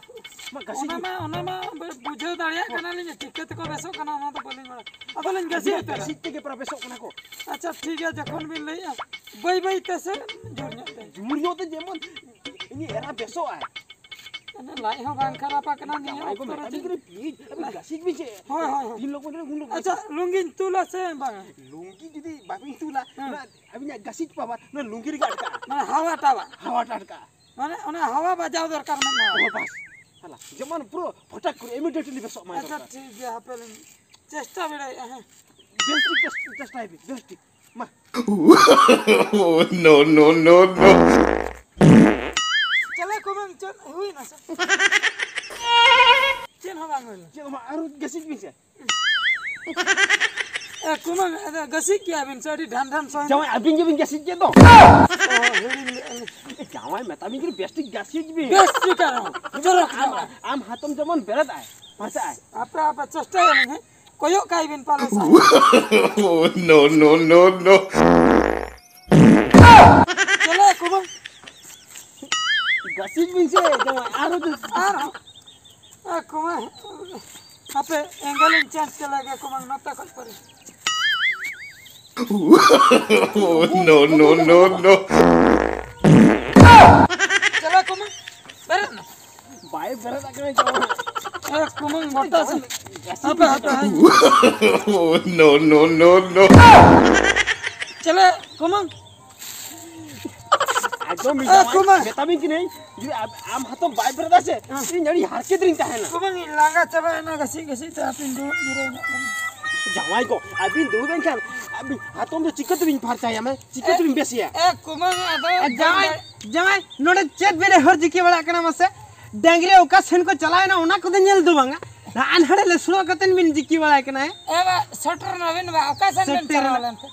ᱢᱟ ᱜᱟᱹᱥᱤᱡ ᱚᱱᱟ ᱵᱤᱱ᱾ ᱢᱟ, ᱚᱱᱟ ᱢᱟ ᱵᱩ-, ᱵᱩᱡᱷᱟᱹᱣ ᱫᱟᱲᱮᱭᱟᱜ ᱠᱟᱱᱟᱞᱤᱧ, ᱪᱤᱠᱟᱹ ᱛᱮᱠᱚ ᱵᱮᱥᱚᱜ ᱠᱟᱱᱟ ᱚᱱᱟ ᱫᱚ ᱵᱟᱹᱞᱤᱧ ᱵᱟᱲᱟᱭᱟ᱾ ᱟᱫᱚ ᱞᱤᱧ ᱜᱟᱹᱥᱤᱡ ᱟᱹᱵᱤᱱᱟᱜ ᱩᱛᱟᱹᱨᱟ᱾ ᱜᱟᱹᱥᱤᱡ ᱛᱮᱜᱮ ᱯᱟᱨᱟ ᱵᱮᱥᱚᱜ ᱠᱟᱱᱟ ᱠᱚ᱾ ᱟᱪᱪᱷᱟ, ᱴᱷᱤᱠ ᱜᱮᱭᱟ, ᱡᱚᱠᱷᱚᱱ ᱵᱤᱱ ᱞᱟᱹᱭᱮᱜᱼᱟ, ᱵᱟᱹᱭ ᱵᱟᱹᱭ ᱛᱮ ᱥᱮ ᱡᱳᱨ ᱧᱚᱜ ᱛᱮ᱾ ᱡᱳᱨ ᱧᱚᱜ ᱛᱮ ᱡᱮᱢᱚᱱ ᱤᱧ ᱮᱨᱟ ᱵᱮᱥᱚᱜ ᱟᱭ᱾ ᱚᱱᱟ ᱞᱟᱡ ᱦᱚᱸ ᱵᱟᱝ ᱠᱷᱟᱨᱟᱯ ᱟᱠᱟᱱᱟ ᱱᱤᱭᱟᱹ ᱡᱟᱶᱟᱭ ᱠᱚ ᱚᱠᱛᱚ ᱨᱮ ᱢᱮᱛᱟ ᱡᱮ᱾ ᱫᱤᱧ ᱠᱟᱱᱟ, please, ᱟᱹᱵᱤᱱ ᱜᱟᱹᱥᱤᱡ ᱵᱤᱱ ᱥᱮ᱾ ᱦᱳᱭ, ᱦᱳᱭ, ᱦᱳᱭ᱾ ᱛᱤᱱ ᱞᱚᱜᱚᱱ ᱨᱮ ᱩᱱ ᱞᱚᱜᱚᱱ᱾ ᱟᱪᱪᱷᱟ, ᱞᱩᱝᱜᱤᱧ ᱛᱩᱞᱟ ᱥᱮ ᱵᱟᱝᱟ? ᱞᱩᱝᱜᱤ ᱡᱩᱫᱤ ᱵᱟᱵᱤᱱ ᱛᱩᱞᱟ, ᱦᱮᱸ᱾ ᱚᱱᱟ ᱟᱹᱵᱤᱱᱟᱜ ᱜᱟᱹᱥᱤᱡ power ᱱᱚᱣᱟ ᱞᱩᱝᱜᱤ ᱨᱮᱜᱮ ᱟᱴᱠᱟᱜᱼᱟ᱾ ᱢᱟᱱᱮ ᱦᱟᱣᱟ ᱴᱟᱣᱟ᱾ ᱦᱟᱣᱟ ᱴᱟᱴᱠᱟ᱾ ᱢᱟᱱᱮ ᱚᱱᱟ ᱦᱟᱣᱟ ᱵᱟᱡᱟᱣ ᱫᱚᱨᱠᱟᱨ ᱢᱮᱱᱟᱜᱼᱟ᱾ ᱚ, ᱵᱟᱥ᱾ ᱦᱟᱞᱟ, ᱡᱮᱢᱚᱱ ᱯᱩᱨᱟᱹ ᱯᱷᱚᱴᱟᱠ ᱠᱚᱨᱮ immediately ᱵᱮᱥᱚᱜ ᱢᱟᱭ ᱟᱪᱪᱷᱟ, ᱫᱚᱨᱠᱟᱨ᱾ ᱴᱷᱤᱠ ᱜᱮᱭᱟ, ᱦᱟᱯᱮ ᱞᱤᱧ ᱪᱮᱥᱴᱟ ᱵᱟᱲᱟᱭᱮᱫᱼᱟ, ᱦᱮᱸ᱾ ᱵᱮᱥ ᱴᱷᱤᱠ ᱪᱮᱥ-, ᱪᱮᱥᱴᱟᱭ ᱵᱤᱱ, ᱵᱮᱥ ᱴᱷᱤᱠ᱾ ᱢᱟ᱾ No, no, no, no. ᱪᱟᱞᱟᱣ ᱠᱚ ᱵᱟᱝ, ᱪᱮᱫ ᱦᱩᱭᱱᱟ ᱥᱮ? ᱪᱮᱫ ᱦᱚᱸ ᱵᱟᱝ ᱦᱩᱭᱱᱟ᱾ ᱪᱮᱫ ᱦᱚᱸ ᱵᱟᱝ, ᱟᱨ ᱜᱟᱹᱥᱤᱡ ᱵᱤᱱ ᱥᱮ᱾ ᱮ, ᱠᱩᱢᱟᱹᱝ, ᱟᱫᱚ ᱜᱟᱹᱥᱤᱡ ᱠᱮᱜᱼᱟ ᱵᱤᱱ ᱥᱮ ᱟᱹᱰᱤ ᱰᱷᱟᱱ ᱰᱷᱟᱱ ᱥᱚᱭ? ᱡᱟᱶᱟᱭ, ᱟᱹᱵᱤᱱ ᱜᱮᱵᱤᱱ ᱜᱟᱹᱥᱤᱡ ᱠᱮᱫ ᱫᱚ᱾ ᱚ, ᱦᱤᱲᱤᱧ ᱞᱮᱫᱼᱟ ᱞᱤᱧ᱾ ᱡᱟᱶᱟᱭ ᱢᱮᱛᱟ ᱵᱤᱱ ᱠᱟᱱᱟ, ᱵᱮᱥ ᱴᱷᱤᱠ ᱜᱟᱹᱥᱤᱡ ᱵᱤᱱ᱾ ᱵᱮᱥ ᱴᱷᱤᱠ ᱟᱨᱦᱚᱸ᱾ ᱟᱢ, ᱪᱚᱨᱚᱠ ᱟᱢ, ᱧᱚᱜ᱾ ᱟᱢ ᱦᱟᱛᱚᱢ ᱡᱮᱢᱚᱱ ᱵᱮᱨᱮᱫ ᱟᱭ, ᱯᱷᱟᱨᱪᱟᱜ ᱟᱭ᱾ ᱟᱯᱮ, ᱟᱯᱮ ᱪᱮᱥᱴᱟᱭᱟᱞᱤᱧ, ᱦᱮᱸ? ᱠᱚᱭᱚᱜ ᱠᱟᱭ ᱵᱤᱱ ᱯᱟᱞᱮ ᱥᱟᱭ᱾ No, no, no, no. ᱪᱮᱞᱮ ᱠᱩᱢᱟᱹᱝ? ᱜᱟᱹᱥᱤᱡ ᱵᱤᱱ ᱥᱮ, ᱡᱟᱶᱟᱭ, ᱟᱨᱦᱚᱸ ᱫᱚ ᱟᱨᱦᱚᱸ? ᱮ ᱠᱩᱢᱟᱹᱝ, ᱦᱟᱯᱮ, angle ᱤᱧ change ᱪᱟᱞᱟᱜ ᱜᱮ ᱠᱩᱢᱟᱹᱝ, ᱱᱚᱛᱮ ᱠᱷᱚᱡ ᱯᱟᱨᱮ᱾ No, no, no, no. ᱪᱮᱞᱮ ᱠᱩᱢᱟᱹᱝ, ᱵᱮᱨᱮᱫ ᱱᱟ᱾ ᱵᱟᱭ ᱵᱮᱨᱮᱫ ᱟᱠᱟᱱᱟ ᱡᱟᱶᱟᱭ᱾ ᱮ ᱠᱩᱢᱟᱹᱝ, ᱵᱚᱴᱟ ᱥᱮ᱾ ᱦᱟᱯᱮ, ᱦᱟᱯᱮ, ᱦᱟᱯᱮ᱾ No, no, no, no. ᱪᱮᱞᱮ ᱠᱩᱢᱟᱹᱝ᱾ ᱟᱸᱡᱚᱢ ᱢᱮ ᱮ, ᱡᱟᱶᱟᱭ, ᱠᱩᱢᱟᱹᱝ᱾ ᱢᱮᱛᱟ ᱵᱤᱱ ᱠᱟᱹᱱᱟᱹᱧ, ᱡᱩᱫᱤ ᱟᱢ, ᱟᱢ ᱦᱟᱛᱚᱢ ᱵᱟᱭ ᱵᱮᱨᱮᱫᱟ ᱥᱮ, ᱦᱮᱸ᱾ ᱤᱧ ᱟᱹᱰᱤ ᱦᱟᱨᱠᱮᱛ ᱨᱤᱧ ᱛᱟᱦᱮᱱᱟ᱾ ᱠᱩᱢᱟᱹᱝ, ᱤᱧ ᱞᱟᱸᱜᱟ ᱪᱟᱵᱟᱭᱮᱱᱟ ᱜᱟᱹᱥᱤᱡ ᱜᱟᱹᱥᱤᱡ ᱛᱮ, ᱦᱟᱯᱮᱧ ᱫᱩᱲᱩᱵ ᱡᱤᱨᱟᱹᱣ ᱧᱚᱜ ᱞᱮᱱ᱾ ᱡᱟᱶᱟᱭ ᱠᱚ, ᱟᱹᱵᱤᱱ ᱫᱩᱲᱩᱵ ᱮᱱ ᱠᱷᱟᱱ, ᱟᱹᱵᱤᱱ ᱦᱟᱛᱚᱢ ᱫᱚ ᱪᱤᱠᱟᱹ ᱛᱮᱵᱤᱱ ᱯᱷᱟᱨᱪᱟᱭᱟ, ᱢᱮ? ᱪᱤᱠᱟᱹ ᱛᱮᱵᱤᱱ ᱵᱮᱥᱮᱭᱟ? ᱮ, ᱠᱩᱢᱟᱹᱝ, ᱟᱫᱚ ᱮ, ᱡᱟᱶᱟᱭ, ᱡᱟᱶᱟᱭ, ᱱᱚᱰᱮ ᱪᱮᱫ ᱵᱮᱨᱮ ᱦᱚᱨ ᱡᱤᱠᱤ ᱵᱟᱲᱟᱜ ᱠᱟᱱᱟ ᱢᱟᱥᱮ? ᱰᱟᱝᱨᱤ ᱚᱠᱟ ᱥᱮᱱ ᱠᱚ ᱪᱟᱞᱟᱣᱮᱱᱟ, ᱚᱱᱟ ᱠᱚᱫᱚ ᱧᱮᱞ ᱫᱚ ᱵᱟᱝᱟ᱾ ᱱᱟᱜᱼᱟ ᱱᱟᱰᱮ ᱞᱮ ᱥᱩᱨᱚᱜ ᱠᱟᱛᱮᱱ ᱵᱤᱱ ᱡᱤᱠᱤ ᱵᱟᱲᱟᱭ ᱠᱟᱱᱟ, ᱦᱮᱸ? ᱮ ᱵᱟ, ᱥᱮᱴᱮᱨ ᱱᱟᱵᱤᱱ ᱵᱟ, ᱚᱠᱟ ᱥᱮᱱ ᱵᱤᱱ ᱥᱮᱴᱮᱨ ᱪᱟᱞᱟᱣ ᱮᱱᱟ᱾ ᱞᱮᱱ ᱛᱮ?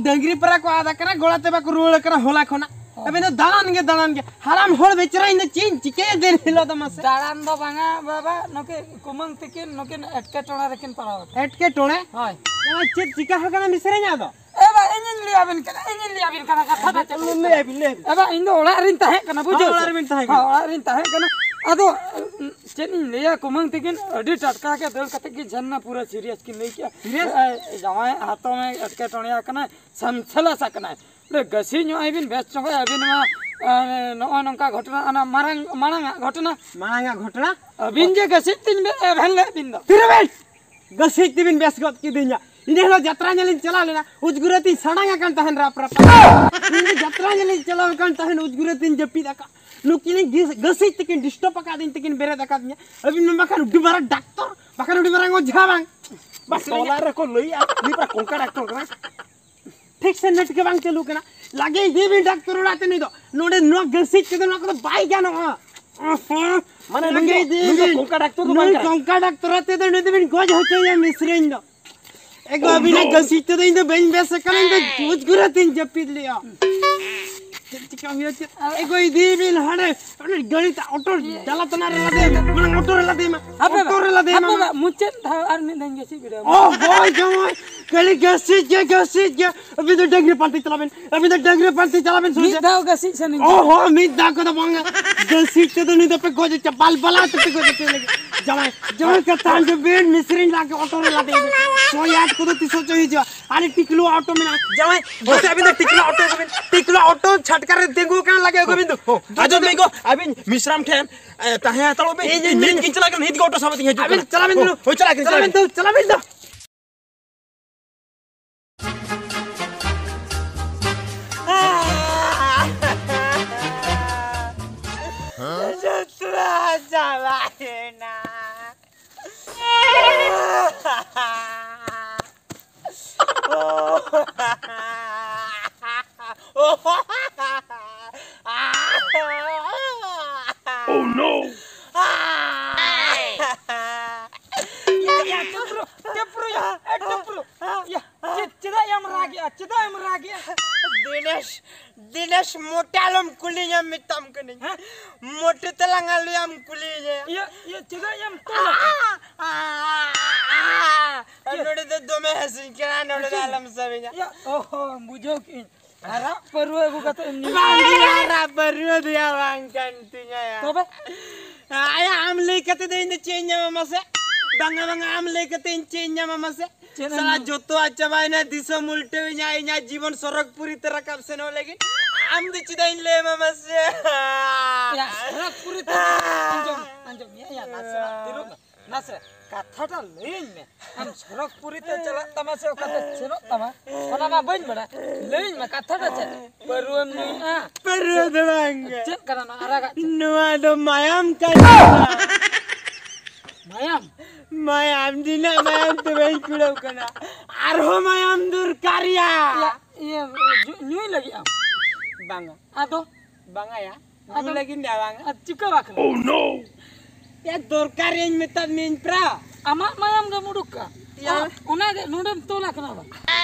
ᱰᱟᱝᱨᱤ ᱯᱟᱨᱟ ᱠᱚ ᱟᱫ ᱟᱠᱟᱱᱟ, ᱜᱚᱲᱟ ᱛᱮ ᱵᱟᱠᱚ ᱨᱩᱣᱟᱹᱲ ᱟᱠᱟᱱᱟ ᱦᱚᱞᱟ ᱠᱷᱚᱱᱟᱜ᱾ ᱟᱵᱮᱱ ᱫᱚ ᱫᱟᱬᱟᱱ ᱜᱮ ᱫᱟᱬᱟᱱ ᱜᱮ᱾ ᱦᱟᱲᱟᱢ ᱦᱚᱲ ᱵᱮᱪᱟᱨᱟ, ᱤᱧ ᱫᱚ ᱪᱮᱫ ᱤᱧ ᱪᱤᱠᱟᱹᱭᱟ ᱫᱤᱱ ᱦᱤᱞᱳᱜ ᱫᱚ ᱢᱟᱥᱮ? ᱫᱟᱬᱟᱱ ᱫᱚ ᱵᱟᱝᱟ ᱵᱟᱵᱟ, ᱱᱩᱠᱤᱱ ᱠᱩᱢᱟᱹᱝ ᱛᱤᱠᱤᱱ ᱱᱩᱠᱤᱱ ᱮᱴᱠᱮᱴᱚᱬᱮ ᱨᱮᱠᱤᱱ ᱯᱟᱲᱟᱣ ᱟᱠᱟᱱᱟ᱾ ᱮᱴᱠᱮᱴᱚᱬᱮ? ᱦᱳᱭ᱾ ᱱᱚᱣᱟ ᱪᱮᱫ ᱪᱤᱠᱟ ᱟᱠᱟᱱᱟ ᱢᱤᱥᱨᱟᱧ ᱟᱫᱚ? ᱮ ᱵᱟ, ᱤᱧᱤᱧ ᱞᱟᱹᱭ ᱟᱵᱤᱱ ᱠᱟᱱᱟ, ᱤᱧᱤᱧ ᱞᱟᱹᱭ ᱟᱵᱤᱱ ᱠᱟᱱᱟ ᱠᱟᱛᱷᱟ ᱫᱚ ᱪᱮᱫ? ᱞᱟᱹᱭ ᱟᱵᱤᱱ, ᱞᱟᱹᱭ ᱟᱵᱤᱱ᱾ ᱮ ᱵᱟ, ᱤᱧ ᱫᱚ ᱚᱲᱟᱜ ᱨᱤᱧ ᱛᱟᱦᱮᱸ ᱠᱟᱱᱟ, ᱵᱩᱡᱷᱟᱹᱣ ᱦᱳᱭ, ᱥᱮ? ᱚᱲᱟᱜ ᱨᱮᱵᱤᱱ ᱛᱟᱦᱮᱸ ᱠᱟᱱᱟ᱾ ᱦᱳᱭ, ᱚᱲᱟᱜ ᱨᱤᱧ ᱛᱟᱦᱮᱸ ᱠᱟᱱᱟ᱾ ᱟᱫᱚ, ᱩᱸ, ᱪᱮᱫ ᱤᱧ ᱞᱟᱹᱭᱟ, ᱠᱩᱢᱟᱹᱝ ᱛᱤᱠᱤᱱ ᱟᱹᱰᱤ ᱴᱟᱴᱠᱟ ᱜᱮ ᱫᱟᱹᱲ ᱠᱟᱛᱮ ᱠᱤᱱ ᱡᱷᱟᱨᱱᱟ, ᱯᱩᱨᱟᱹ serious ᱠᱤᱱ ᱞᱟᱹᱭ ᱠᱮᱜᱼᱟ᱾ Serious? ᱮ, ᱡᱟᱶᱟᱭ ᱦᱟᱛᱚᱢᱮ ᱮᱴᱠᱮᱴᱚᱬᱮ ᱟᱠᱟᱱᱟᱭ, ᱥᱟᱢᱥᱟᱞᱟᱥ ᱟᱠᱟᱱᱟᱭ᱾ ᱚᱸᱰᱮ ᱜᱟᱹᱥᱤ ᱧᱚᱜ ᱟᱭ ᱵᱤᱱ, ᱵᱮᱥ ᱧᱚᱜ ᱟᱹᱵᱤᱱ ᱢᱟ, ᱮ, ᱱᱚᱜᱼᱚᱭ ᱱᱚᱝᱠᱟ ᱜᱷᱚᱴᱚᱱᱟ, ᱚᱱᱟ ᱢᱟᱨᱟᱝ, ᱢᱟᱲᱟᱝᱟᱜ ᱜᱷᱚᱴᱚᱱᱟ᱾ ᱢᱟᱲᱟᱝᱟᱜ ᱜᱷᱚᱴᱚᱱᱟ? ᱟᱹᱵᱤᱱ ᱡᱮ ᱜᱟᱹᱥᱤ ᱛᱤᱧ ᱵᱮ-, ᱮᱵᱷᱮᱱ ᱞᱮᱫ ᱵᱤᱱ ᱫᱚ᱾ ᱛᱤᱨᱮ ᱵᱤᱱ? ᱜᱟᱹᱥᱤᱡ ᱛᱮᱵᱤᱱ ᱵᱮᱥ ᱜᱚᱫ ᱠᱤᱫᱤᱧᱟ᱾ ᱤᱱᱟᱹ ᱦᱤᱞᱳᱜ ᱡᱟᱛᱨᱟ ᱧᱮᱞᱤᱧ ᱪᱟᱞᱟᱣ ᱞᱮᱱᱟ, ᱩᱡᱽᱜᱩᱨᱟᱹ ᱛᱤᱧ ᱥᱟᱲᱟᱝ ᱟᱠᱟᱱ ᱛᱟᱦᱮᱱ ᱨᱟᱯ ᱨᱟᱯ᱾ ᱤᱧ ᱫᱚ ᱡᱟᱛᱨᱟ ᱧᱮᱞᱤᱧ ᱪᱟᱞᱟᱣ ᱟᱠᱟᱱ ᱛᱟᱦᱮᱱ, ᱩᱡᱽᱜᱩᱨᱟᱹ ᱛᱤᱧ ᱡᱟᱹᱯᱤᱫ ᱟᱠᱟᱫ᱾ ᱱᱩᱠᱤᱱᱤᱧ ᱜᱤᱥ-, ᱜᱟᱹᱥᱤᱡ ᱛᱮᱠᱤᱱ disturb ᱟᱠᱟᱫᱤᱧ ᱛᱮᱠᱤᱱ ᱵᱮᱨᱮᱫ ᱟᱠᱟᱫᱤᱧᱟ᱾ ᱟᱹᱵᱤᱱ ᱢᱟ ᱵᱟᱠᱷᱟᱱ ᱟᱹᱰᱤ ᱢᱟᱨᱟᱝ ᱰᱟᱠᱛᱚᱨ, ᱵᱟᱠᱷᱟᱱ ᱟᱹᱰᱤ ᱢᱟᱨᱟᱝ ᱚᱡᱷᱟ ᱵᱟᱝ? ᱵᱟᱥ ᱴᱚᱞᱟ ᱨᱮᱠᱚ ᱞᱟᱹᱭᱟ, ᱩᱱᱤ ᱯᱟᱨᱟ ᱠᱚᱝᱠᱟ ᱰᱟᱠᱛᱚᱨ ᱠᱟᱱᱟ᱾ ᱴᱷᱤᱠ ᱥᱮ ᱱᱮᱴ ᱜᱮ ᱵᱟᱝ ᱪᱟᱹᱞᱩ ᱠᱟᱱᱟ᱾ ᱞᱟᱜᱮ ᱤᱫᱤ ᱵᱤᱱ ᱰᱟᱠᱛᱚᱨ ᱚᱲᱟᱜ ᱛᱮ, ᱱᱩᱭ ᱫᱚ ᱱᱚᱰᱮ ᱱᱚᱣᱟ ᱜᱟᱹᱥᱤᱡ ᱛᱮᱫᱚ ᱱᱚᱣᱟ ᱠᱚᱫᱚ ᱵᱟᱭ ᱜᱟᱱᱚᱜᱼᱟ᱾ ᱢᱟᱱᱮ ᱱᱩᱭ ᱞᱟᱜᱮ ᱫᱚ, ᱤᱫᱤ ᱱᱩᱭ ᱫᱚ ᱵᱤᱱ᱾ ᱠᱚᱝᱠᱟ ᱰᱟᱠᱛᱚᱨ ᱫᱚ ᱵᱟᱝ ᱱᱩᱭ ᱠᱟᱱᱟ᱾ ᱠᱚᱝᱠᱟ ᱰᱟᱠᱛᱚᱨ ᱟᱛᱮ ᱫᱚ ᱱᱩᱭ ᱫᱚᱵᱤᱱ ᱜᱚᱡ ᱦᱚᱪᱚᱭᱟ ᱢᱤᱥᱨᱤᱧ ᱫᱚ᱾ ᱮᱜᱳ, ᱟᱹᱵᱤᱱᱟᱜ ᱜᱟᱹᱥᱤᱡ ᱛᱮᱫᱚ ᱤᱧ ᱫᱚ ᱵᱟᱹᱧ ᱵᱮᱥ ᱟᱠᱟᱱᱟ, ᱤᱧ ᱫᱚ ᱩᱡᱽᱜᱩᱨᱟᱹ ᱛᱤᱧ ᱡᱟᱹᱯᱤᱫ ᱞᱮᱜᱼᱟ᱾ ᱪᱮᱫ ᱪᱤᱠᱟ ᱦᱩᱭᱩᱜᱼᱟ, ᱪᱮᱫ? ᱮᱜᱳ, ᱤᱫᱤᱭᱮ ᱵᱤᱱ ᱦᱟᱸᱰᱮ, ᱚᱱᱮ ᱜᱟᱹᱲᱤ ᱛᱮ ᱚᱴᱳ ᱰᱟᱞᱟ ᱛᱟᱱᱟ ᱨᱮ ᱞᱟᱫᱮᱭᱮ ᱢᱮ, ᱢᱟᱲᱟᱝ ᱚᱴᱳ ᱨᱮ ᱞᱟᱫᱮᱭᱮ ᱢᱮ, ᱦᱟᱯᱮ ᱚᱴᱳ ᱨᱮ ᱞᱟᱫᱮᱭᱮ ᱢᱮ᱾ ᱦᱟᱯᱮ, ᱢᱩᱪᱟᱹᱫ ᱫᱷᱟᱣ ᱟᱨ ᱢᱤᱫ ᱫᱷᱟᱣ ᱤᱧ ᱜᱟᱹᱥᱤ ᱵᱤᱰᱟᱹᱣ᱾ ᱚ, ᱦᱳᱭ, ᱡᱟᱶᱟᱭ, ᱠᱷᱟᱹᱞᱤ ᱜᱟᱹᱥᱤᱡ ᱜᱮ, ᱜᱟᱹᱥᱤᱡ ᱜᱮ᱾ ᱟᱹᱵᱤᱱ ᱫᱚ ᱰᱟᱹᱝᱨᱤ ᱯᱟᱱᱛᱮ ᱪᱟᱞᱟᱣ ᱵᱤᱱ, ᱟᱹᱵᱤᱱ ᱫᱚ ᱰᱟᱹᱝᱨᱤ ᱯᱟᱱᱛᱮ ᱪᱟᱞᱟᱣ ᱵᱤᱱ, ᱥᱩᱨ ᱢᱤᱫ ᱥᱮᱫ᱾ ᱫᱷᱟᱣ ᱜᱟᱹᱥᱤᱡ ᱥᱟᱱᱟᱧ ᱚ, ᱠᱟᱱᱟ᱾ ᱦᱚᱸ, ᱢᱤᱫ ᱫᱷᱟᱣ ᱠᱚᱫᱚ ᱵᱟᱝᱟ᱾ ᱜᱟᱹᱥᱤᱡ ᱛᱮᱫᱚ ᱱᱩᱭ ᱫᱚᱯᱮ ᱜᱚᱡ ᱦᱚᱪᱚ, ᱵᱟᱞ ᱵᱟᱞᱟ ᱛᱮᱯᱮ ᱜᱚᱡ ᱦᱚᱪᱚᱭ ᱞᱟᱹᱜᱤᱫ᱾ ᱡᱟᱶᱟᱭ, ᱡᱟᱶᱟᱭ ᱠᱟᱛᱷᱟ ᱟᱸᱡᱚᱢ ᱵᱤᱱ, ᱢᱤᱥᱨᱤᱧ ᱞᱟᱜᱮ ᱚᱴᱳ ᱨᱮ ᱞᱟᱫᱮᱭᱮ ᱵᱤᱱ᱾ ᱥᱚᱭᱟᱴ ᱠᱚᱫᱚ ᱛᱤᱥ ᱦᱚᱪᱚ ᱦᱤᱡᱩᱜᱼᱟ? ᱟᱨᱮ ᱴᱤᱠᱞᱩ ᱚᱴᱳ ᱢᱮᱱᱟᱜᱼᱟ᱾ ᱡᱟᱶᱟᱭ, ᱵᱚᱥᱮ ᱟᱹᱵᱤᱱ ᱫᱚ ᱴᱤᱠᱞᱩ ᱚᱴᱳ ᱠᱚᱵᱤᱱ, ᱴᱤᱠᱞᱩ ᱚᱴᱳ ᱪᱷᱟᱴᱠᱟ ᱨᱮ ᱛᱤᱸᱜᱩ ᱠᱟᱱᱟ ᱞᱟᱜᱮ ᱟᱹᱜᱩ ᱵᱤᱱ ᱫᱚ᱾ ᱦᱚᱸ, ᱟᱸᱡᱚᱢ ᱵᱤᱱ ᱜᱚ, ᱟᱹᱵᱤᱱ ᱢᱤᱥᱨᱟᱢ ᱴᱷᱮᱱ, ᱮ, ᱛᱟᱦᱮᱸ ᱦᱟᱛᱟᱲᱚᱜ ᱵᱤᱱ᱾ ᱤᱧ, ᱤᱧ, ᱢᱤᱫ ᱤᱧ, ᱠᱤᱱ ᱪᱟᱞᱟᱜ ᱠᱟᱱᱟ, ᱱᱤᱛ ᱜᱮ ᱚᱴᱳ ᱥᱟᱵ ᱠᱟᱛᱮ ᱦᱤᱡᱩᱜ ᱟᱹᱵᱤᱱ ᱠᱟᱱᱟ᱾ ᱪᱟᱞᱟᱜ ᱵᱤᱱ ᱦᱚᱸ, ᱫᱩ᱾ ᱦᱳᱭ, ᱪᱟᱞᱟᱜ ᱠᱟᱱᱟ, ᱪᱟᱞᱟᱜ ᱪᱟᱞᱟᱜ ᱵᱤᱱ ᱵᱤᱱ᱾ ᱫᱩ, ᱪᱟᱞᱟᱜ ᱵᱤᱱ ᱫᱩ᱾ ᱡᱚᱛᱨᱟ ᱪᱟᱵᱟᱭᱮᱱᱟ᱾ Oh no! ᱭᱟ, ᱭᱟ, ᱴᱩᱯᱨᱩ, ᱴᱩᱯᱨᱩ, ᱭᱟ, ᱮ, ᱴᱩᱯᱨᱩ, ᱭᱟ, ᱪᱮᱫ, ᱪᱮᱫᱟᱜ ᱭᱟᱢ ᱨᱟᱜᱮᱜᱼᱟ? ᱪᱮᱫᱟᱜ ᱮᱢ ᱨᱟᱜᱮᱜᱼᱟ? ᱫᱤᱱᱮᱥ, ᱫᱤᱱᱮᱥ, ᱢᱚᱴᱮ ᱟᱞᱚᱢ ᱠᱩᱞᱤᱧᱟ, ᱢᱮᱛᱟᱢ ᱠᱟᱹᱱᱟᱹᱧ᱾ ᱦᱮᱸ? ᱢᱚᱴᱮ ᱛᱮᱞᱟᱝ ᱟᱞᱚᱭᱟᱢ ᱠᱩᱞᱤᱧᱟ᱾ ᱤᱭᱟᱹ, ᱤᱭᱟᱹ, ᱪᱮᱫᱟᱜ ᱮᱢ ᱛᱚᱞ ᱟᱠᱟᱫ? ᱟ, ᱟ, ᱟ, ᱟ᱾ ᱪᱮᱫ? ᱱᱚᱰᱮ ᱫᱚ ᱫᱚᱢᱮ ᱦᱟᱹᱥᱩᱧ ᱠᱟᱱᱟ, ᱱᱚᱰᱮ ᱫᱚ ᱦᱟᱹᱥᱩᱧ? ᱟᱞᱚᱢ ᱥᱟᱵᱤᱧᱟ᱾ ᱤᱭᱟᱹ, ᱚᱦᱚ, ᱵᱩᱡᱷᱟᱹᱣ ᱠᱮᱜᱼᱟᱹᱧ᱾ ᱟᱨᱟᱜ ᱯᱟᱹᱨᱣᱟᱹ ᱟᱹᱜᱩ ᱠᱟᱛᱮ ᱮᱢ ᱧᱩ ᱵᱟᱝ, ᱟᱨᱟᱜ ᱯᱟᱹᱨᱣᱟᱹ ᱫᱚᱭᱟ ᱵᱟᱝ ᱠᱟᱱ ᱛᱤᱧᱟ ᱭᱟ᱾ ᱛᱚᱵᱮ? ᱟᱭᱟ, ᱟᱢ ᱞᱟᱹᱭ ᱠᱟᱛᱮ ᱫᱚ ᱤᱧ ᱫᱚ ᱪᱮᱫ ᱤᱧ ᱧᱟᱢᱟ ᱢᱟᱥᱮ? ᱵᱟᱝᱟ, ᱵᱟᱝᱟ, ᱟᱢ ᱞᱟᱹᱭ ᱠᱟᱛᱮ ᱤᱧ ᱪᱮᱫ ᱤᱧ ᱧᱟᱢᱟ ᱢᱟᱥᱮ? ᱪᱮᱫ ᱮᱢ ᱥᱟᱞᱟ ᱧᱟᱢᱟ? ᱡᱚᱛᱚᱣᱟᱜ ᱪᱟᱵᱟᱭᱮᱱᱟ, ᱫᱤᱥᱚᱢ ᱩᱞᱴᱟᱹᱣ ᱤᱧᱟ, ᱤᱧᱟᱜ ᱡᱤᱵᱚᱱ ᱥᱚᱨᱚᱜᱽᱯᱩᱨᱤ ᱛᱮ ᱨᱟᱠᱟᱵ ᱥᱮᱱᱚᱜ ᱞᱟᱹᱜᱤᱫ᱾ ᱟᱢ ᱫᱚ ᱪᱮᱫᱟᱜ ᱤᱧ ᱞᱟᱹᱭ ᱟᱢᱟ ᱢᱟᱥᱮ? ᱭᱟ, ᱥᱚᱨᱚᱜᱽᱯᱩᱨᱤ ᱛᱮ ᱟᱸᱡᱚᱢ, ᱟᱸᱡᱚᱢ, ᱭᱟ, ᱭᱟ, ᱱᱟᱥᱮᱱᱟᱜ ᱛᱤᱨᱩᱵ ᱢᱮ, ᱱᱟᱥᱮ ᱠᱟᱛᱷᱟᱴᱟ ᱞᱟᱹᱭᱟᱹᱧ ᱢᱮ᱾ ᱟᱢ ᱥᱚᱨᱚᱜᱽᱯᱩᱨᱤ ᱛᱮ ᱪᱟᱞᱟᱜ ᱛᱟᱢᱟ ᱥᱮ ᱚᱠᱟᱛᱮ ᱥᱮᱱᱚᱜ ᱛᱟᱢᱟ, ᱚᱱᱟ ᱢᱟ ᱵᱟᱹᱧ ᱵᱟᱲᱟᱭᱟ᱾ ᱞᱟᱹᱭᱟᱹᱧ ᱢᱮ, ᱠᱟᱛᱷᱟᱴᱟ ᱪᱮᱫ? ᱯᱟᱹᱨᱣᱟᱹᱢ ᱧᱩᱭᱮᱫᱼᱟ? ᱯᱟᱹᱨᱣᱟᱹ ᱫᱚ ᱵᱟᱝ ᱜᱮ᱾ ᱪᱮᱫ ᱠᱟᱱᱟ ᱱᱚᱣᱟ ᱟᱨᱟᱜᱟᱜ ᱪᱮᱫ? ᱱᱚᱣᱟ ᱫᱚ ᱢᱟᱭᱟᱢ ᱠᱟᱱᱟ᱾ ᱢᱟᱭᱟᱢ? ᱢᱟᱭᱟᱢ ᱫᱤᱱᱟᱜ ᱢᱟᱭᱟᱢ ᱛᱮ ᱵᱟᱹᱧ ᱠᱩᱲᱟᱹᱣ ᱠᱟᱱᱟ, ᱟᱨᱦᱚᱸ ᱢᱟᱭᱟᱢ ᱫᱚᱨᱠᱟᱨᱤᱭᱟ᱾ ᱤᱭᱟᱹ, ᱤᱭᱟᱹ, ᱧᱩ-, ᱧᱩᱭ ᱞᱟᱹᱜᱤᱫ ᱟᱢ? ᱵᱟᱝᱟ᱾ ᱟᱫᱚ? ᱵᱟᱝᱟᱭᱟ, ᱟᱫᱚ? ᱧᱩ ᱞᱟᱹᱜᱤᱫ ᱫᱚ ᱵᱟᱝᱟ᱾ ᱟᱨ ᱪᱤᱠᱟᱹ ᱵᱟᱠᱷᱨᱟ? ᱭᱟ, ᱫᱚᱨᱠᱟᱨᱤᱭᱟᱹᱧ ᱢᱮᱛᱟᱫ ᱢᱤᱭᱟᱹᱧ ᱯᱨᱟ᱾ ᱟᱢᱟᱜ ᱢᱟᱭᱟᱢ ᱜᱮᱢ ᱩᱰᱩᱠ ᱠᱟᱜ? ᱭᱟ᱾ ᱚ, ᱚᱱᱟᱜᱮ ᱱᱚᱰᱮᱢ ᱛᱚᱞ ᱟᱠᱟᱱᱟ ᱵᱟᱝ?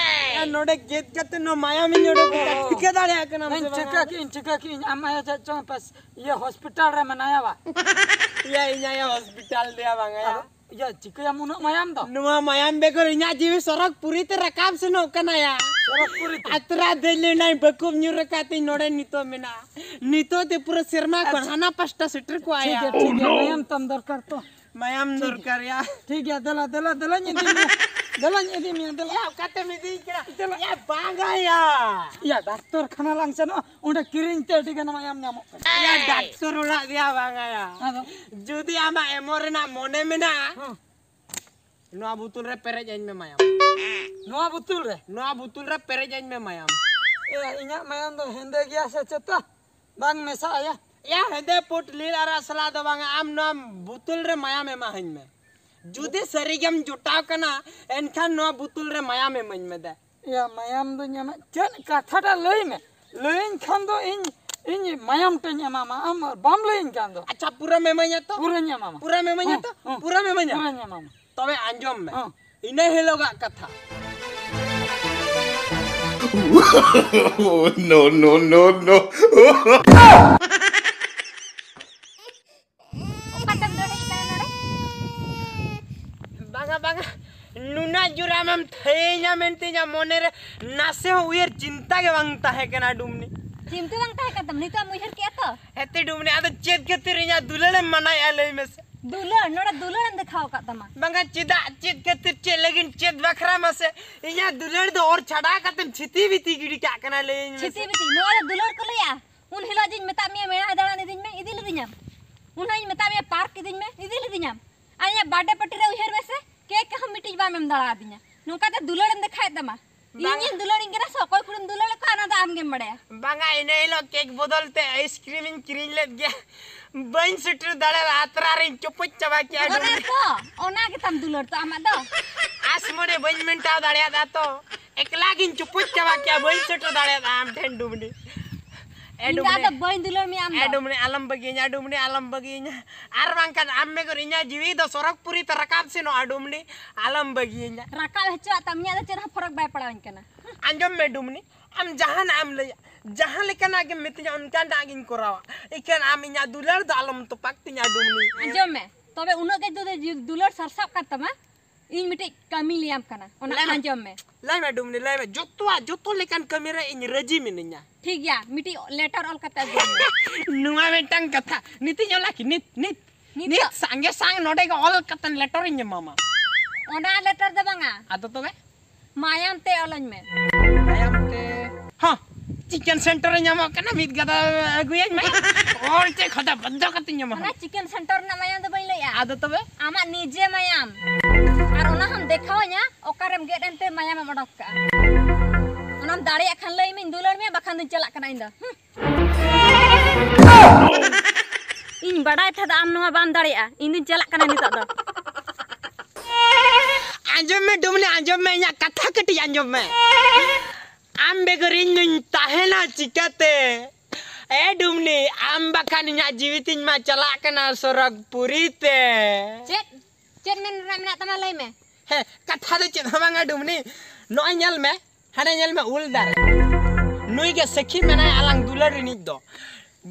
ᱭᱟ, ᱱᱚᱰᱮ ᱜᱮᱫ ᱠᱟᱛᱮ ᱱᱚᱣᱟ ᱢᱟᱭᱟᱢᱤᱧ ᱩᱰᱩᱠ ᱠᱟᱜ, ᱚ᱾ ᱴᱷᱤᱠᱟᱹ ᱫᱟᱲᱮᱭᱟᱜ ᱠᱟᱱᱟᱢ ᱥᱮ ᱤᱧ ᱵᱟᱝᱟ? ᱴᱷᱤᱠᱟᱹ ᱠᱮᱜ ᱤᱧ, ᱴᱷᱤᱠᱟᱹ ᱠᱮᱜ ᱤᱧ, ᱟᱢ ᱟᱭᱳ ᱪᱮᱫ ᱪᱚᱝ ᱯᱟᱥ ᱤᱭᱟᱹ ᱦᱚᱥᱯᱤᱴᱟᱞ ᱨᱮ ᱢᱮᱱᱟᱭᱟ ᱵᱟ? ᱭᱟ, ᱤᱧ ᱟᱭᱳ ᱦᱚᱥᱯᱤᱴᱟᱞ ᱨᱮᱭᱟ ᱵᱟᱝᱟ ᱭᱟ᱾ ᱟᱫᱚ, ᱭᱟ, ᱪᱤᱠᱟᱹᱭᱟᱢ ᱩᱱᱟᱹᱜ ᱢᱟᱭᱟᱢ ᱫᱚ? ᱱᱚᱣᱟ ᱢᱟᱭᱟᱢ ᱵᱮᱜᱚᱨ ᱤᱧᱟᱜ ᱡᱤᱣᱤ ᱥᱚᱨᱚᱜᱽ ᱯᱩᱨᱤ ᱛᱮ ᱨᱟᱠᱟᱵ ᱥᱮᱱᱚᱜ ᱠᱟᱱᱟ ᱭᱟ᱾ ᱥᱚᱨᱚᱜᱽ ᱯᱩᱨᱤ ᱛᱮ? ᱟᱛᱨᱟ ᱫᱮᱡ ᱞᱮᱱᱟᱭ, ᱵᱟᱹᱠᱩᱵ ᱧᱩᱨ ᱟᱠᱟᱫ ᱛᱤᱧ, ᱱᱚᱰᱮ ᱱᱤᱛᱚᱜ ᱢᱮᱱᱟᱜᱼᱟ᱾ ᱱᱤᱛᱚᱜ ᱛᱮ ᱯᱩᱨᱟᱹ ᱥᱮᱨᱢᱟ ᱠᱷᱚᱱ ᱟᱪᱪᱷᱟ᱾ ᱦᱟᱱᱟ ᱯᱟᱥᱴᱟ ᱥᱮᱴᱮᱨ ᱠᱚᱜᱼᱟ ᱴᱷᱤᱠ ᱭᱟ᱾ ᱜᱮᱭᱟ, ᱴᱷᱤᱠ ᱜᱮᱭᱟ, ᱢᱟᱭᱟᱢ ᱛᱟᱢ ᱫᱚᱨᱠᱟᱨ ᱛᱚ᱾ ᱢᱟᱭᱟᱢ ᱴᱷᱤᱠ ᱜᱮᱭᱟ᱾ ᱫᱚᱨᱠᱟᱨ ᱭᱟ᱾ ᱴᱷᱤᱠ ᱜᱮᱭᱟ, ᱫᱮᱞᱟ, ᱫᱮᱞᱟ, ᱫᱮᱞᱟᱧ ᱤᱫᱤ ᱢᱮᱭᱟ᱾ ᱫᱮᱞᱟᱧ ᱤᱫᱤ ᱢᱮᱭᱟ, ᱫᱮᱞᱟ᱾ ᱭᱟ, ᱚᱠᱟᱛᱮᱢ ᱤᱫᱤᱧ ᱠᱟᱱᱟ? ᱫᱮᱞᱟ᱾ ᱭᱟ, ᱵᱟᱝᱟ ᱭᱟ᱾ ᱭᱟ, ᱰᱟᱠᱛᱚᱨ ᱠᱷᱟᱱᱟ ᱞᱟᱝ ᱥᱮᱱᱚᱜᱼᱟ᱾ ᱚᱸᱰᱮ ᱠᱤᱨᱤᱧ ᱛᱮ ᱟᱹᱰᱤ ᱜᱟᱱ ᱢᱟᱭᱟᱢ ᱧᱟᱢᱚᱜ ᱠᱟᱱᱟ᱾ ᱭᱟ, ᱰᱟᱠᱛᱚᱨ ᱚᱲᱟᱜ ᱫᱮᱭᱟ ᱵᱟᱝᱟ ᱭᱟ᱾ ᱟᱫᱚ? ᱡᱩᱫᱤ ᱟᱢᱟᱜ ᱮᱢᱚᱜ ᱨᱮᱱᱟᱜ ᱢᱚᱱᱮ ᱢᱮᱱᱟᱜᱼᱟ, ᱦᱮᱸ᱾ ᱱᱚᱣᱟ ᱵᱩᱛᱩᱞ ᱨᱮ ᱯᱮᱨᱮᱡ ᱟᱹᱧ ᱢᱮ ᱢᱟᱭᱟᱢ᱾ ᱱᱚᱣᱟ ᱵᱩᱛᱩᱞ ᱨᱮ? ᱱᱚᱣᱟ ᱵᱩᱛᱩᱞ ᱨᱮ ᱯᱮᱨᱮᱡ ᱟᱹᱧ ᱢᱮ ᱢᱟᱭᱟᱢ᱾ ᱮ, ᱤᱧᱟᱜ ᱢᱟᱭᱟᱢ ᱫᱚ ᱦᱮᱸᱫᱮ ᱜᱮᱭᱟ ᱥᱮ ᱪᱮᱛᱟ? ᱵᱟᱝ ᱢᱮᱥᱟᱜ ᱟᱭᱟ? ᱭᱟ, ᱦᱮᱸᱫᱮ ᱯᱩᱴ ᱞᱤᱞ ᱟᱨᱟᱜ ᱥᱟᱞᱟ ᱫᱚ ᱵᱟᱝᱟ, ᱟᱢ ᱱᱚᱣᱟ ᱵᱩᱛᱩᱞ ᱨᱮ ᱢᱟᱭᱟᱢ ᱮᱢᱟᱦᱟᱹᱧ ᱢᱮ᱾ ᱡᱩᱫᱤ ᱥᱟᱹᱨᱤᱜᱮᱢ ᱡᱚᱴᱟᱣ ᱠᱟᱱᱟ, ᱮᱱᱠᱷᱟᱱ ᱱᱚᱣᱟ ᱵᱩᱛᱩᱞ ᱨᱮ ᱢᱟᱭᱟᱢ ᱮᱢᱟᱹᱧ ᱢᱮ ᱫᱮ᱾ ᱭᱟ, ᱢᱟᱭᱟᱢ ᱫᱚᱧ ᱮᱢᱟ᱾ ᱪᱮᱫ ᱠᱟᱛᱷᱟᱴᱟᱜ ᱞᱟᱹᱭ ᱢᱮ᱾ ᱞᱟᱹᱭᱟᱹᱧ ᱠᱷᱟᱱ ᱫᱚ ᱤᱧ, ᱤᱧ ᱢᱟᱭᱟᱢ ᱴᱟᱧ ᱮᱢᱟᱢᱟ᱾ ᱟᱢ ᱵᱟᱢ ᱞᱟᱹᱭᱟᱹᱧ ᱠᱟᱱ ᱫᱚ᱾ ᱟᱪᱪᱷᱟ, ᱯᱩᱨᱟᱹᱢ ᱮᱢᱟᱹᱧᱟ ᱛᱚ? ᱯᱩᱨᱟᱹᱧ ᱮᱢᱟᱢᱟ᱾ ᱯᱩᱨᱟᱹᱢ ᱮᱢᱟᱹᱧᱟ ᱦᱚᱸ, ᱛᱚ? ᱦᱚᱸ᱾ ᱯᱩᱨᱟᱹᱢ ᱮᱢᱟᱹᱧᱟ? ᱯᱩᱨᱟᱹᱧ ᱮᱢᱟᱢᱟ᱾ ᱛᱚᱵᱮ ᱟᱸᱡᱚᱢ ᱢᱮ᱾ ᱦᱚᱸ᱾ ᱤᱱᱟᱹ ᱦᱤᱞᱳᱜᱟᱜ ᱠᱟᱛᱷᱟ᱾ No, no, no, no. ᱚᱠᱟᱛᱮᱢ ᱫᱟᱹᱲ ᱦᱮᱡ ᱠᱟᱱᱟ ᱱᱚᱰᱮ? ᱵᱟᱝᱟ, ᱵᱟᱝᱟ, ᱱᱩᱱᱟᱹᱜ ᱡᱳᱨ ᱟᱢᱮᱢ ᱛᱷᱟᱹᱭᱟᱹᱧᱟ ᱢᱮᱱᱛᱮ ᱤᱧᱟᱹᱜ ᱢᱚᱱᱮᱨᱮ ᱱᱟᱥᱮ ᱦᱚᱸ ᱩᱭᱦᱟᱹᱨ ᱪᱤᱱᱛᱟ ᱜᱮ ᱵᱟᱝ ᱛᱟᱦᱮᱸ ᱠᱟᱱᱟ, ᱰᱩᱢᱱᱤ᱾ ᱪᱤᱱᱛᱟᱹ ᱵᱟᱝ ᱛᱟᱦᱮᱸ ᱠᱟᱱ ᱛᱟᱢ, ᱱᱤᱛᱚᱜ ᱮᱢ ᱩᱭᱦᱟᱹᱨ ᱠᱮᱜᱼᱟ ᱛᱚ? ᱦᱮᱸᱛᱮ ᱰᱩᱢᱱᱤ, ᱟᱫᱚ ᱪᱮᱫ ᱠᱷᱟᱹᱛᱤᱨ ᱤᱧᱟᱹᱜ ᱫᱩᱞᱟᱹᱲᱮᱢ ᱢᱟᱱᱟᱭᱮᱫᱼᱟ, ᱞᱟᱹᱭ ᱢᱮᱥᱮ? ᱫᱩᱞᱟᱹᱲ, ᱱᱚᱰᱮ ᱫᱩᱞᱟᱹᱲᱮᱢ ᱫᱮᱠᱷᱟᱣ ᱟᱠᱟᱫ ᱛᱟᱢᱟ᱾ ᱵᱟᱝᱟ, ᱪᱮᱫᱟᱜ, ᱪᱮᱫ ᱠᱷᱟᱹᱛᱤᱨ, ᱪᱮᱫ ᱞᱟᱹᱜᱤᱫ, ᱪᱮᱫ ᱵᱟᱠᱷᱨᱟ ᱢᱟᱥᱮ? ᱤᱧᱟᱹᱜ ᱫᱩᱞᱟᱹᱲ ᱫᱚ ᱚᱨ ᱪᱷᱟᱰᱟ ᱠᱟᱛᱮᱢ ᱪᱷᱤᱛᱤ ᱵᱤᱛᱤ ᱜᱤᱰᱤ ᱠᱟᱜ ᱠᱟᱱᱟ, ᱞᱟᱹᱭᱟᱹᱧ ᱢᱮᱥᱮ᱾ ᱪᱷᱤᱛᱤ ᱵᱤᱛᱤ, ᱱᱚᱣᱟ ᱫᱚ ᱫᱩᱞᱟᱹᱲ ᱠᱚ ᱞᱟᱹᱭᱟ? ᱩᱱ ᱦᱤᱞᱳᱜ ᱡᱮᱧ ᱢᱮᱛᱟᱫ ᱢᱮᱭᱟ ᱢᱮᱞᱟ ᱫᱟᱬᱟᱱ ᱤᱫᱤᱧ ᱢᱮ, ᱤᱫᱤ ᱞᱤᱫᱤᱧᱟᱢ᱾ ᱩᱱ ᱦᱚᱸᱧ ᱢᱮᱛᱟᱫ ᱢᱮᱭᱟ ᱯᱟᱨᱠ ᱤᱫᱤᱧ ᱢᱮ, ᱤᱫᱤ ᱞᱤᱫᱤᱧᱟᱢ᱾ ᱟᱨ ᱤᱧᱟᱹᱜ ᱵᱟᱨᱛᱷᱰᱮ ᱯᱟᱨᱴᱤ ᱨᱮ ᱩᱭᱦᱟᱹᱨ ᱢᱮᱥᱮ, ᱠᱮᱠ ᱠᱚᱦᱚᱸ ᱢᱤᱫᱴᱤᱡ ᱵᱟᱢ ᱮᱢ ᱫᱟᱲᱮ ᱟᱹᱫᱤᱧᱟ᱾ ᱱᱚᱝᱠᱟᱛᱮ ᱫᱩᱞᱟᱹᱲᱮᱢ ᱫᱮᱠᱷᱟᱭᱮᱫ ᱛᱟᱢᱟ᱾ ᱵᱟᱝ᱾ ᱤᱧᱤᱧ ᱫᱩᱞᱟᱹᱲᱤᱧ ᱠᱟᱱᱟ ᱥᱮ ᱚᱠᱚᱭ ᱠᱩᱲᱤᱢ ᱫᱩᱞᱟᱹᱲᱮᱫ ᱠᱚᱣᱟ, ᱚᱱᱟ ᱫᱚ ᱟᱢ ᱜᱮᱢ ᱵᱟᱲᱟᱭᱟ᱾ ᱵᱟᱝᱟ, ᱤᱱᱟᱹ ᱦᱤᱞᱳᱜ ᱠᱮᱠ ᱵᱚᱫᱚᱞ ᱛᱮ ᱟᱭᱤᱥᱠᱨᱤᱢ ᱤᱧ ᱠᱤᱨᱤᱧ ᱞᱮᱫ ᱜᱮᱭᱟ᱾ ᱵᱟᱹᱧ ᱥᱮᱴᱮᱨ ᱫᱟᱲᱮᱭᱟᱫᱟ, ᱟᱛᱨᱟ ᱨᱤᱧ ᱪᱚᱯᱚᱡ ᱪᱟᱵᱟ ᱠᱮᱜᱼᱟ, ᱚᱱᱟ ᱰᱩᱢᱱᱤ᱾ ᱛᱚ, ᱚᱱᱟ ᱜᱮᱛᱟᱢ ᱫᱩᱞᱟᱹᱲ ᱛᱚ ᱟᱢᱟᱜ ᱫᱚ᱾ ᱟᱥ ᱢᱚᱱᱮ ᱵᱟᱹᱧ ᱢᱮᱱᱴᱟᱣ ᱫᱟᱲᱮᱭᱟᱫᱟ ᱛᱚ, ᱮᱠᱞᱟ ᱜᱤᱧ ᱪᱚᱯᱚᱡ ᱪᱟᱵᱟ ᱠᱮᱜᱼᱟ, ᱵᱟᱹᱧ ᱥᱮᱴᱮᱨ ᱫᱟᱲᱮᱭᱟᱫᱟ ᱟᱢ ᱴᱷᱮᱱ, ᱰᱩᱢᱱᱤ᱾ ᱮ ᱤᱧ ᱫᱚ ᱰᱩᱢᱱᱤ, ᱟᱫᱚ ᱵᱟᱹᱧ ᱫᱩᱞᱟᱹᱲ ᱢᱮᱭᱟ ᱟᱢ ᱮ ᱫᱚ᱾ ᱰᱩᱢᱱᱤ, ᱟᱞᱚᱢ ᱵᱟᱹᱜᱤᱭᱟᱹᱧᱟ, ᱰᱩᱢᱱᱤ, ᱟᱞᱚᱢ ᱵᱟᱹᱜᱤᱭᱟᱹᱧᱟ᱾ ᱟᱨ ᱵᱟᱝᱠᱷᱟᱱ ᱟᱢ ᱵᱮᱜᱚᱨ ᱤᱧᱟᱹᱜ ᱡᱤᱣᱤ ᱫᱚ ᱥᱚᱨᱚᱜᱽᱯᱩᱨᱤ ᱛᱮ ᱨᱟᱠᱟᱵ ᱥᱮᱱᱚᱜᱼᱟ, ᱰᱩᱢᱱᱤ, ᱟᱞᱚᱢ ᱵᱟᱹᱜᱤᱭᱟᱹᱧᱟ᱾ ᱨᱟᱠᱟᱵ ᱦᱚᱪᱚᱣᱟᱜ ᱛᱟᱢ, ᱤᱧᱟᱹᱜ ᱫᱚ ᱪᱮᱫ ᱦᱚᱸ ᱯᱷᱚᱨᱚᱠ ᱵᱟᱭ ᱯᱟᱲᱟᱣᱟᱹᱧ ᱠᱟᱱᱟ᱾ ᱟᱸᱡᱚᱢ ᱢᱮ, ᱰᱩᱢᱱᱤ, ᱟᱢ ᱡᱟᱦᱟᱱᱟᱜ ᱮᱢ ᱞᱟᱹᱭᱟ, ᱡᱟᱦᱟᱸ ᱞᱮᱠᱟᱱᱟᱜ ᱜᱮᱢ ᱢᱤᱛᱟᱹᱧᱟ, ᱚᱱᱠᱟᱱᱟᱜ ᱜᱤᱧ ᱠᱚᱨᱟᱣᱟ᱾ ᱮᱠᱷᱮᱱ ᱟᱢ ᱤᱧᱟᱹᱜ ᱫᱩᱞᱟᱹᱲ ᱫᱚ ᱟᱞᱚᱢ ᱛᱚᱯᱟᱜ ᱛᱤᱧᱟ, ᱰᱩᱢᱱᱤ᱾ ᱟᱸᱡᱚᱢ ᱢᱮ, ᱛᱚᱵᱮ ᱩᱱᱟᱹᱜ ᱜᱮ ᱡᱩᱫᱤ ᱡᱩ-, ᱫᱩᱞᱟᱹᱲ ᱥᱟᱨᱥᱟᱜ ᱠᱟᱱ ᱛᱟᱢᱟ, ᱤᱧ ᱢᱤᱫᱴᱤᱡ ᱠᱟᱹᱢᱤ ᱞᱟᱹᱭᱟᱢ ᱠᱟᱱᱟ, ᱚᱱᱟ ᱞᱟᱹᱭ ᱢᱮ᱾ ᱟᱸᱡᱚᱢ ᱢᱮ᱾ ᱞᱟᱹᱭ ᱢᱮ, ᱰᱩᱢᱱᱤ, ᱞᱟᱹᱭ ᱢᱮ᱾ ᱡᱚᱛᱚᱣᱟᱜ, ᱡᱚᱛᱚ ᱞᱮᱠᱟᱱ ᱠᱟᱹᱢᱤ ᱨᱮ ᱤᱧ ᱨᱟᱹᱡᱤ ᱢᱤᱱᱟᱹᱧᱟ᱾ ᱴᱷᱤᱠ ᱜᱮᱭᱟ, ᱢᱤᱫᱴᱤᱡ ᱞᱮᱴᱟᱨ ᱚᱞ ᱠᱟᱛᱮ ᱟᱹᱜᱩ ᱢᱮ᱾ ᱱᱚᱣᱟ ᱢᱤᱫᱴᱟᱝ ᱠᱟᱛᱷᱟ, ᱱᱤᱛᱤᱧ ᱚᱞᱟ ᱠᱤ? ᱱᱤᱛ, ᱱᱤᱛ, ᱱᱤᱛ ᱱᱤᱛ ᱚ- ᱥᱟᱸᱜᱮ ᱥᱟᱝ ᱱᱚᱰᱮ ᱜᱮ ᱚᱞ ᱠᱟᱛᱮ ᱞᱮᱴᱟᱨ ᱤᱧ ᱮᱢᱟᱢᱟ᱾ ᱚᱱᱟ ᱞᱮᱴᱟᱨ ᱫᱚ ᱵᱟᱝᱟ᱾ ᱟᱫᱚ ᱛᱚᱵᱮ? ᱢᱟᱭᱟᱢ ᱛᱮ ᱚᱞᱟᱹᱧ ᱢᱮ᱾ ᱢᱟᱭᱟᱢ ᱛᱮ? ᱦᱚᱸ, ᱪᱤᱠᱮᱱ ᱥᱮᱱᱴᱟᱨ ᱨᱮ ᱧᱟᱢᱚᱜ ᱠᱟᱱᱟ, ᱢᱤᱫ ᱜᱟᱫᱟ ᱟᱹᱜᱩᱭᱟᱹᱧ ᱢᱮ᱾ ᱚᱞ ᱪᱮ ᱠᱷᱚᱫᱟ ᱵᱚᱫᱫᱚ ᱠᱟᱛᱮᱧ ᱮᱢᱟᱢᱟ᱾ ᱚᱱᱟ ᱪᱤᱠᱮᱱ ᱥᱮᱱᱴᱟᱨ ᱨᱮᱱᱟᱜ ᱢᱟᱭᱟᱢ ᱫᱚ ᱵᱟᱹᱧ ᱞᱟᱹᱭᱮᱜᱼᱟ᱾ ᱟᱫᱚ ᱛᱚᱵᱮ? ᱟᱢᱟᱜ ᱱᱤᱡᱮ ᱢᱟᱭᱟᱢ᱾ ᱟᱨ ᱚᱱᱟ ᱦᱚᱸᱢ ᱫᱮᱠᱷᱟᱣᱟᱹᱧᱟ, ᱚᱠᱟᱨᱮᱢ ᱜᱮᱫ ᱮᱱᱛᱮ ᱢᱟᱭᱟᱢᱮᱢ ᱚᱰᱚᱠ ᱠᱟᱜᱼᱟ᱾ ᱚᱱᱟᱢ ᱫᱟᱲᱮᱭᱟᱜ ᱠᱷᱟᱱ ᱞᱟᱹᱭ ᱢᱮᱧ ᱫᱩᱞᱟᱹᱲ ᱢᱮᱭᱟ, ᱵᱟᱠᱷᱟᱱ ᱫᱚᱧ ᱪᱟᱞᱟᱜ ᱠᱟᱱᱟ ᱤᱧ ᱫᱚ᱾ ᱦᱩᱸ᱾ ᱤᱧ ᱵᱟᱰᱟᱭ ᱛᱟᱦᱮᱸᱫ ᱟᱢ ᱱᱚᱣᱟ ᱵᱟᱢ ᱫᱟᱲᱮᱭᱟᱜᱼᱟ, ᱤᱧ ᱫᱚᱧ ᱪᱟᱞᱟᱜ ᱠᱟᱱᱟ ᱱᱤᱛᱚᱜ ᱫᱚ᱾ ᱟᱸᱡᱚᱢ ᱢᱮ ᱰᱩᱢᱱᱤ, ᱟᱸᱡᱚᱢ ᱢᱮ, ᱤᱧᱟᱹᱜ ᱠᱟᱛᱷᱟ ᱠᱟᱹᱴᱤᱡ ᱟᱸᱡᱚᱢ ᱢᱮ᱾ ᱟᱢ ᱵᱮᱜᱚᱨ ᱤᱧ ᱫᱩᱧ ᱛᱟᱦᱮᱱᱟ ᱪᱤᱠᱟᱹᱛᱮ? ᱮ ᱰᱩᱢᱱᱤ, ᱟᱢ ᱵᱟᱠᱷᱟᱱ ᱤᱧᱟᱹᱜ ᱡᱤᱣᱤ ᱛᱤᱧ ᱢᱟ ᱪᱟᱞᱟᱜ ᱠᱟᱱᱟ ᱥᱚᱨᱚᱜᱽ ᱯᱩᱨᱤ ᱛᱮ᱾ ᱪᱮᱫ, ᱪᱮᱫ ᱢᱮᱱ ᱨᱮᱱᱟᱜ ᱢᱮᱱᱟᱜ ᱛᱟᱢᱟ ᱞᱟᱹᱭ ᱢᱮ᱾ ᱦᱮᱸ, ᱠᱟᱛᱷᱟ ᱫᱚ ᱪᱮᱫ ᱦᱚᱸ ᱵᱟᱝᱟ ᱰᱩᱢᱱᱤ, ᱱᱚᱜᱼᱚᱭ ᱧᱮᱞ ᱢᱮ, ᱦᱟᱱᱮ ᱧᱮᱞ ᱢᱮ ᱩᱞ ᱫᱟᱨᱮ᱾ ᱱᱩᱭ ᱜᱮ ᱥᱟᱹᱠᱷᱤ ᱢᱮᱱᱟᱭ ᱟᱞᱟᱝ ᱫᱩᱞᱟᱹᱲ ᱨᱤᱱᱤᱡ ᱫᱚ᱾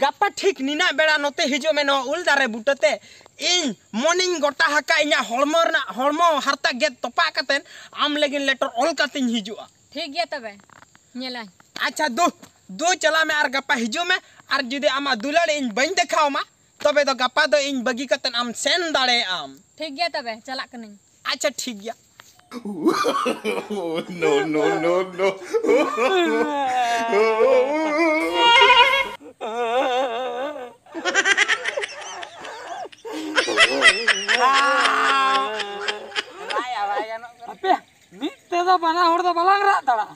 ᱜᱟᱯᱟ ᱴᱷᱤᱠ ᱱᱤᱱᱟᱹᱜ ᱵᱮᱲᱟ ᱱᱚᱛᱮ ᱦᱤᱡᱩᱜ ᱢᱮ ᱱᱚᱣᱟ ᱩᱞ ᱫᱟᱨᱮ ᱵᱩᱴᱟᱹ ᱛᱮ᱾ ᱤᱧ ᱢᱚᱱᱤᱧ ᱜᱚᱴᱟ ᱟᱠᱟᱫ ᱤᱧᱟᱹᱜ ᱦᱚᱲᱢᱚ ᱨᱮᱱᱟᱜ, ᱦᱚᱲᱢᱚ ᱦᱟᱨᱛᱟ ᱜᱮᱫ ᱛᱚᱯᱟᱜ ᱠᱟᱛᱮ ᱟᱢ ᱞᱟᱹᱜᱤᱫ ᱞᱮᱴᱚᱨ ᱚᱞ ᱠᱟᱛᱮᱧ ᱦᱤᱡᱩᱜᱼᱟ᱾ ᱴᱷᱤᱠ ᱜᱮᱭᱟ ᱛᱚᱵᱮ, ᱧᱮᱞᱟᱹᱧ᱾ ᱟᱪᱪᱷᱟ, ᱫᱩ, ᱫᱩ ᱪᱟᱞᱟᱜ ᱢᱮ ᱟᱨ ᱜᱟᱯᱟ ᱦᱤᱡᱩᱜ ᱢᱮ᱾ ᱟᱨ ᱡᱩᱫᱤ ᱟᱢᱟᱜ ᱫᱩᱞᱟᱹᱲ ᱤᱧ ᱵᱟᱹᱧ ᱫᱮᱠᱷᱟᱣ ᱟᱢᱟ, ᱛᱚᱵᱮ ᱫᱚ ᱜᱟᱯᱟ ᱫᱚ ᱤᱧ ᱵᱟᱹᱜᱤ ᱠᱟᱛᱮ ᱟᱢ ᱥᱮᱱ ᱫᱟᱲᱮᱭᱟᱜ ᱟᱢ᱾ ᱴᱷᱤᱠ ᱜᱮᱭᱟ ᱛᱚᱵᱮ, ᱪᱟᱞᱟᱜ ᱠᱟᱹᱱᱟᱹᱧ᱾ ᱟᱪᱪᱷᱟ, ᱴᱷᱤᱠ ᱜᱮᱭᱟ᱾ No, no, no, no. ᱟᱯᱮ ᱢᱤᱫ ᱛᱮᱫᱚ ᱵᱟᱱᱟ ᱦᱚᱲ ᱫᱚ ᱵᱟᱞᱟᱝ ᱨᱟᱜ ᱫᱟᱲᱮᱭᱟᱜᱼᱟ᱾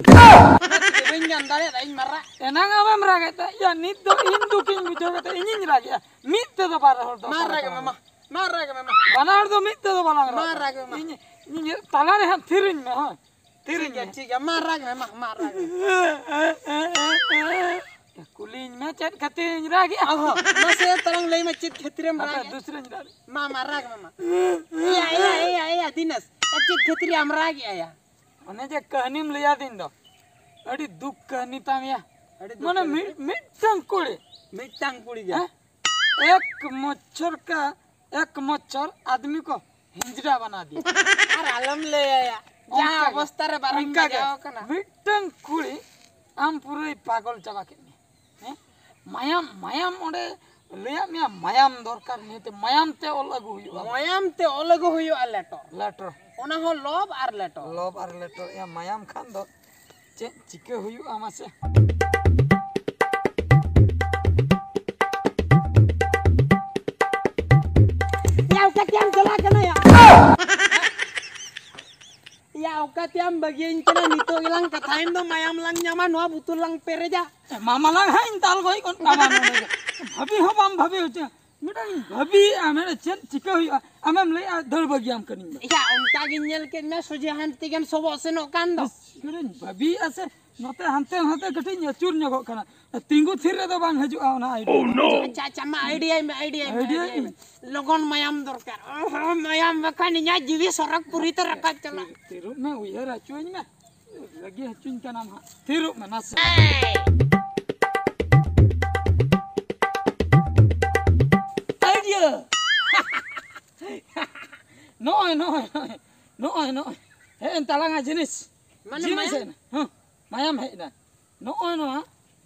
ᱚᱱᱟ ᱛᱮᱜᱮ ᱵᱟᱹᱧ ᱜᱟᱱ ᱫᱟᱲᱮᱭᱟᱫᱟ ᱤᱧ ᱢᱟ ᱨᱟᱜ᱾ ᱮᱱᱟᱝ ᱟᱢᱮᱢ ᱨᱟᱜᱮᱫ ᱛᱟᱦᱮᱸ, ᱭᱟ, ᱱᱤᱛ ᱫᱚ ᱤᱧ ᱫᱩᱠᱤᱧ ᱵᱩᱡᱷᱟᱹᱣ ᱠᱟᱛᱮ ᱤᱧᱤᱧ ᱨᱟᱜᱮᱜᱼᱟ᱾ ᱢᱤᱫ ᱛᱮᱫᱚ ᱵᱟᱨ ᱦᱚᱲ ᱫᱚ ᱢᱟ ᱵᱟᱞᱟᱝ ᱨᱟᱜᱽ ᱢᱮ, ᱨᱟᱜᱽ ᱢᱟ᱾ ᱢᱟ ᱨᱟᱜᱽ ᱢᱮ, ᱢᱟ᱾ ᱵᱟᱱᱟ ᱦᱚᱲ ᱫᱚ ᱢᱤᱫ ᱛᱮᱫᱚ ᱵᱟᱞᱟᱝ ᱢᱟ ᱨᱟᱜᱽ᱾ ᱨᱟᱜᱽ ᱢᱮ, ᱢᱟ᱾ ᱤᱧ, ᱤᱧ ᱛᱟᱞᱟ ᱨᱮ ᱦᱟᱸᱜ ᱛᱷᱤᱨᱤᱧ ᱢᱮ, ᱦᱳᱭ᱾ ᱴᱷᱤᱠ ᱛᱷᱤᱨᱤᱧ ᱜᱮᱭᱟ, ᱢᱮ᱾ ᱴᱷᱤᱠ ᱜᱮᱭᱟ, ᱢᱟ ᱨᱟᱜᱽ ᱢᱮ, ᱢᱟ, ᱢᱟ ᱨᱟᱜᱽ ᱢᱮ᱾ ᱠᱩᱞᱤᱧ ᱢᱮ, ᱪᱮᱫ ᱠᱷᱟᱹᱛᱤᱨᱤᱧ ᱨᱟᱜᱮᱜᱼᱟ? ᱚᱦᱚ, ᱢᱟᱥᱮ ᱛᱟᱞᱟᱝ ᱞᱟᱹᱭ ᱢᱮ, ᱪᱮᱫ ᱠᱷᱟᱹᱛᱤᱨᱮᱢ ᱦᱟᱯᱮ, ᱨᱟᱜᱮᱜᱼᱟ? ᱫᱩᱥᱨᱟᱹᱧ ᱨᱟᱜ᱾ ᱢᱟ, ᱢᱟ, ᱨᱟᱜᱽ ᱢᱮ, ᱢᱟ᱾ ᱮᱭᱟ, ᱮᱭᱟ, ᱮᱭᱟ, ᱮᱭᱟ, ᱫᱤᱱᱮᱥ, ᱪᱮᱫ ᱠᱷᱟᱹᱛᱤᱨᱮᱢ ᱨᱟᱜᱮᱜᱼᱟ ᱭᱟ? ᱚᱱᱮ ᱡᱮ ᱠᱟᱹᱦᱱᱤᱢ ᱞᱟᱹᱭᱟᱫᱤᱧ ᱫᱚ, ᱟᱹᱰᱤ ᱫᱩᱠ ᱠᱟᱹᱦᱱᱤ ᱛᱟᱢ ᱭᱟ᱾ ᱟᱹᱰᱤ ᱫᱩᱠ ᱢᱟᱱᱮ ᱠᱟᱹᱦᱱᱤ ᱢᱤᱫ, ᱛᱟᱢ? ᱢᱤᱫᱴᱟᱝ ᱠᱩᱲᱤ᱾ ᱢᱤᱫᱴᱟᱝ ᱠᱩᱲᱤ ᱜᱮ? ᱦᱮᱸ? ᱮᱠ ᱢᱚᱪᱷᱚᱨ ᱠᱟ, ᱮᱠ ᱢᱚᱪᱷᱚᱨ ᱟᱫᱢᱤ ᱠᱚ ᱦᱤᱸᱡᱽᱲᱟ ᱵᱟᱱᱟ ᱫᱤᱭᱟ᱾ ᱟᱨ ᱟᱞᱚᱢ ᱞᱟᱹᱭᱟ ᱭᱟ, ᱡᱟᱦᱟᱸ ᱚᱱᱠᱟ ᱜᱮ, ᱚᱵᱚᱥᱛᱟ ᱨᱮ ᱵᱟᱨᱮᱢ ᱚᱱᱠᱟ ᱜᱮ᱾ ᱵᱟᱡᱟᱣ ᱟᱠᱟᱱᱟ᱾ ᱢᱤᱫᱴᱟᱝ ᱠᱩᱲᱤ ᱟᱢ ᱯᱩᱨᱟᱹᱭ ᱯᱟᱜᱚᱞ ᱪᱟᱵᱟ ᱠᱮᱫ ᱢᱮᱭᱟ᱾ ᱦᱮᱸ? ᱢᱟᱭᱟᱢ, ᱢᱟᱭᱟᱢ ᱚᱸᱰᱮ ᱞᱟᱹᱭᱟᱫ ᱢᱮᱭᱟ, ᱢᱟᱭᱟᱢ ᱫᱚᱨᱠᱟᱨ, ᱱᱤᱭᱟᱹᱛᱮ ᱢᱟᱭᱟᱢ ᱛᱮ ᱚᱞ ᱟᱹᱜᱩ ᱦᱩᱭᱩᱜᱼᱟ᱾ ᱢᱟᱭᱟᱢ ᱛᱮ ᱚᱞ ᱟᱹᱜᱩ ᱦᱩᱭᱩᱜᱼᱟ ᱞᱮᱴᱚ᱾ ᱞᱮᱴᱚ᱾ ᱚᱱᱟ ᱦᱚᱸ ᱞᱚᱵ ᱟᱨ ᱞᱮᱴᱚ᱾ ᱞᱚᱵ ᱟᱨ ᱞᱮᱴᱚ᱾ ᱭᱟ, ᱢᱟᱭᱟᱢ ᱠᱷᱟᱱ ᱫᱚ ᱪᱮᱫ ᱪᱤᱠᱟᱹ ᱦᱩᱭᱩᱜᱼᱟ ᱢᱟᱥᱮ? ᱭᱟ, ᱚᱠᱟ ᱛᱮᱢ ᱪᱟᱞᱟᱜ ᱠᱟᱱᱟ ᱭᱟ? ᱭᱟ, ᱚᱠᱟ ᱛᱮᱢ ᱵᱟᱹᱜᱤᱭᱟᱹᱧ ᱠᱟᱱᱟ? ᱱᱤᱛᱚᱜ ᱜᱮᱞᱟᱝ ᱠᱟᱛᱷᱟᱭᱮᱱ ᱫᱚ, ᱢᱟᱭᱟᱢ ᱞᱟᱝ ᱧᱟᱢᱟ, ᱱᱚᱣᱟ ᱵᱩᱛᱩᱞ ᱞᱟᱝ ᱯᱮᱨᱮᱡᱟ᱾ ᱮᱢᱟ ᱢᱟᱞᱟᱝ ᱦᱟᱸᱜ ᱤᱧ ᱫᱟᱞ ᱜᱚᱡ ᱜᱚᱫ ᱠᱟᱢᱟ ᱱᱚᱰᱮ ᱜᱮ᱾ ᱵᱷᱟᱹᱵᱤ ᱦᱚᱸ ᱵᱟᱢ ᱵᱷᱟᱹᱵᱤ ᱦᱚᱪᱚ᱾ ᱢᱤᱫᱴᱟᱝ ᱵᱷᱟᱹᱵᱤᱭᱮᱫᱼᱟ, ᱢᱮᱱᱮᱫ ᱪᱮᱫ ᱪᱤᱠᱟᱹ ᱦᱩᱭᱩᱜᱼᱟ? ᱟᱢᱮᱢ ᱞᱟᱹᱭᱮᱫᱼᱟ ᱫᱟᱹᱲ ᱵᱟᱹᱜᱤᱭᱟᱢ ᱠᱟᱹᱱᱟᱹᱧ ᱢᱮ᱾ ᱭᱟ, ᱚᱱᱠᱟ ᱜᱤᱧ ᱧᱮᱞ ᱠᱮᱫ ᱢᱮ, ᱥᱚᱡᱷᱮ ᱦᱟᱱᱛᱮ ᱜᱮᱢ ᱥᱚᱵᱚᱜ ᱥᱮᱱᱚᱜ ᱠᱟᱱ ᱫᱚ᱾ ᱤᱥ, ᱤᱧᱤᱧ ᱵᱷᱟᱹᱵᱤᱭᱮᱫᱼᱟ ᱥᱮ ᱱᱚᱛᱮ ᱦᱟᱱᱛᱮ ᱱᱟᱛᱮ ᱠᱟᱹᱴᱤᱡ ᱤᱧ ᱟᱹᱪᱩᱨ ᱧᱚᱜᱚᱜ ᱠᱟᱱᱟ᱾ ᱛᱤᱸᱜᱩ ᱛᱷᱤᱨ ᱨᱮᱫᱚ ᱵᱟᱝ ᱦᱤᱡᱩᱜᱼᱟ ᱚᱱᱟ idea᱾ ᱟᱪᱪᱷᱟ, ᱟᱪᱪᱷᱟ, ᱢᱟ idea ᱟᱭ ᱢᱮ, idea ᱟᱭ ᱢᱮ, idea idea ᱟᱭ ᱢᱮ᱾ ᱞᱚᱜᱚᱱ ᱢᱟᱭᱟᱢ ᱫᱚᱨᱠᱟᱨ᱾ ᱚᱦᱚ, ᱢᱟᱭᱟᱢ ᱵᱟᱠᱷᱟᱱ ᱤᱧᱟᱹᱜ ᱡᱤᱣᱤ ᱥᱚᱨᱚᱜᱽ ᱯᱩᱨᱤ ᱛᱮ ᱨᱟᱠᱟᱵ ᱪᱟᱞᱟᱜ᱾ ᱛᱤᱨᱩᱵ ᱢᱮ, ᱩᱭᱦᱟᱹᱨ ᱦᱚᱪᱚᱧ ᱢᱮ᱾ ᱨᱟᱹᱜᱤ ᱦᱚᱪᱚᱧ ᱠᱟᱱᱟᱢ ᱦᱟᱸᱜ᱾ ᱛᱷᱤᱨᱚᱜ ᱢᱮ ᱱᱟᱥᱮ᱾ ᱟᱭᱰᱤᱭᱟ᱾ ᱱᱚᱜᱼᱚᱭ, ᱱᱚᱜᱼᱚᱭ, ᱱᱚᱜᱼᱚᱭ, ᱱᱚᱜᱼᱚᱭ, ᱱᱚᱜᱼᱚᱭ᱾ ᱦᱮᱡ ᱮᱱ ᱛᱟᱞᱟᱝᱟ ᱡᱤᱱᱤᱥ᱾ ᱢᱟᱱᱮ ᱡᱤᱱᱤᱥ ᱢᱟᱭᱟᱢ? ᱦᱮᱡ ᱮᱱᱟ᱾ ᱦᱮᱸ, ᱢᱟᱭᱟᱢ ᱦᱮᱡ ᱮᱱᱟ᱾ ᱱᱚᱜᱼᱚᱭ ᱱᱚᱣᱟ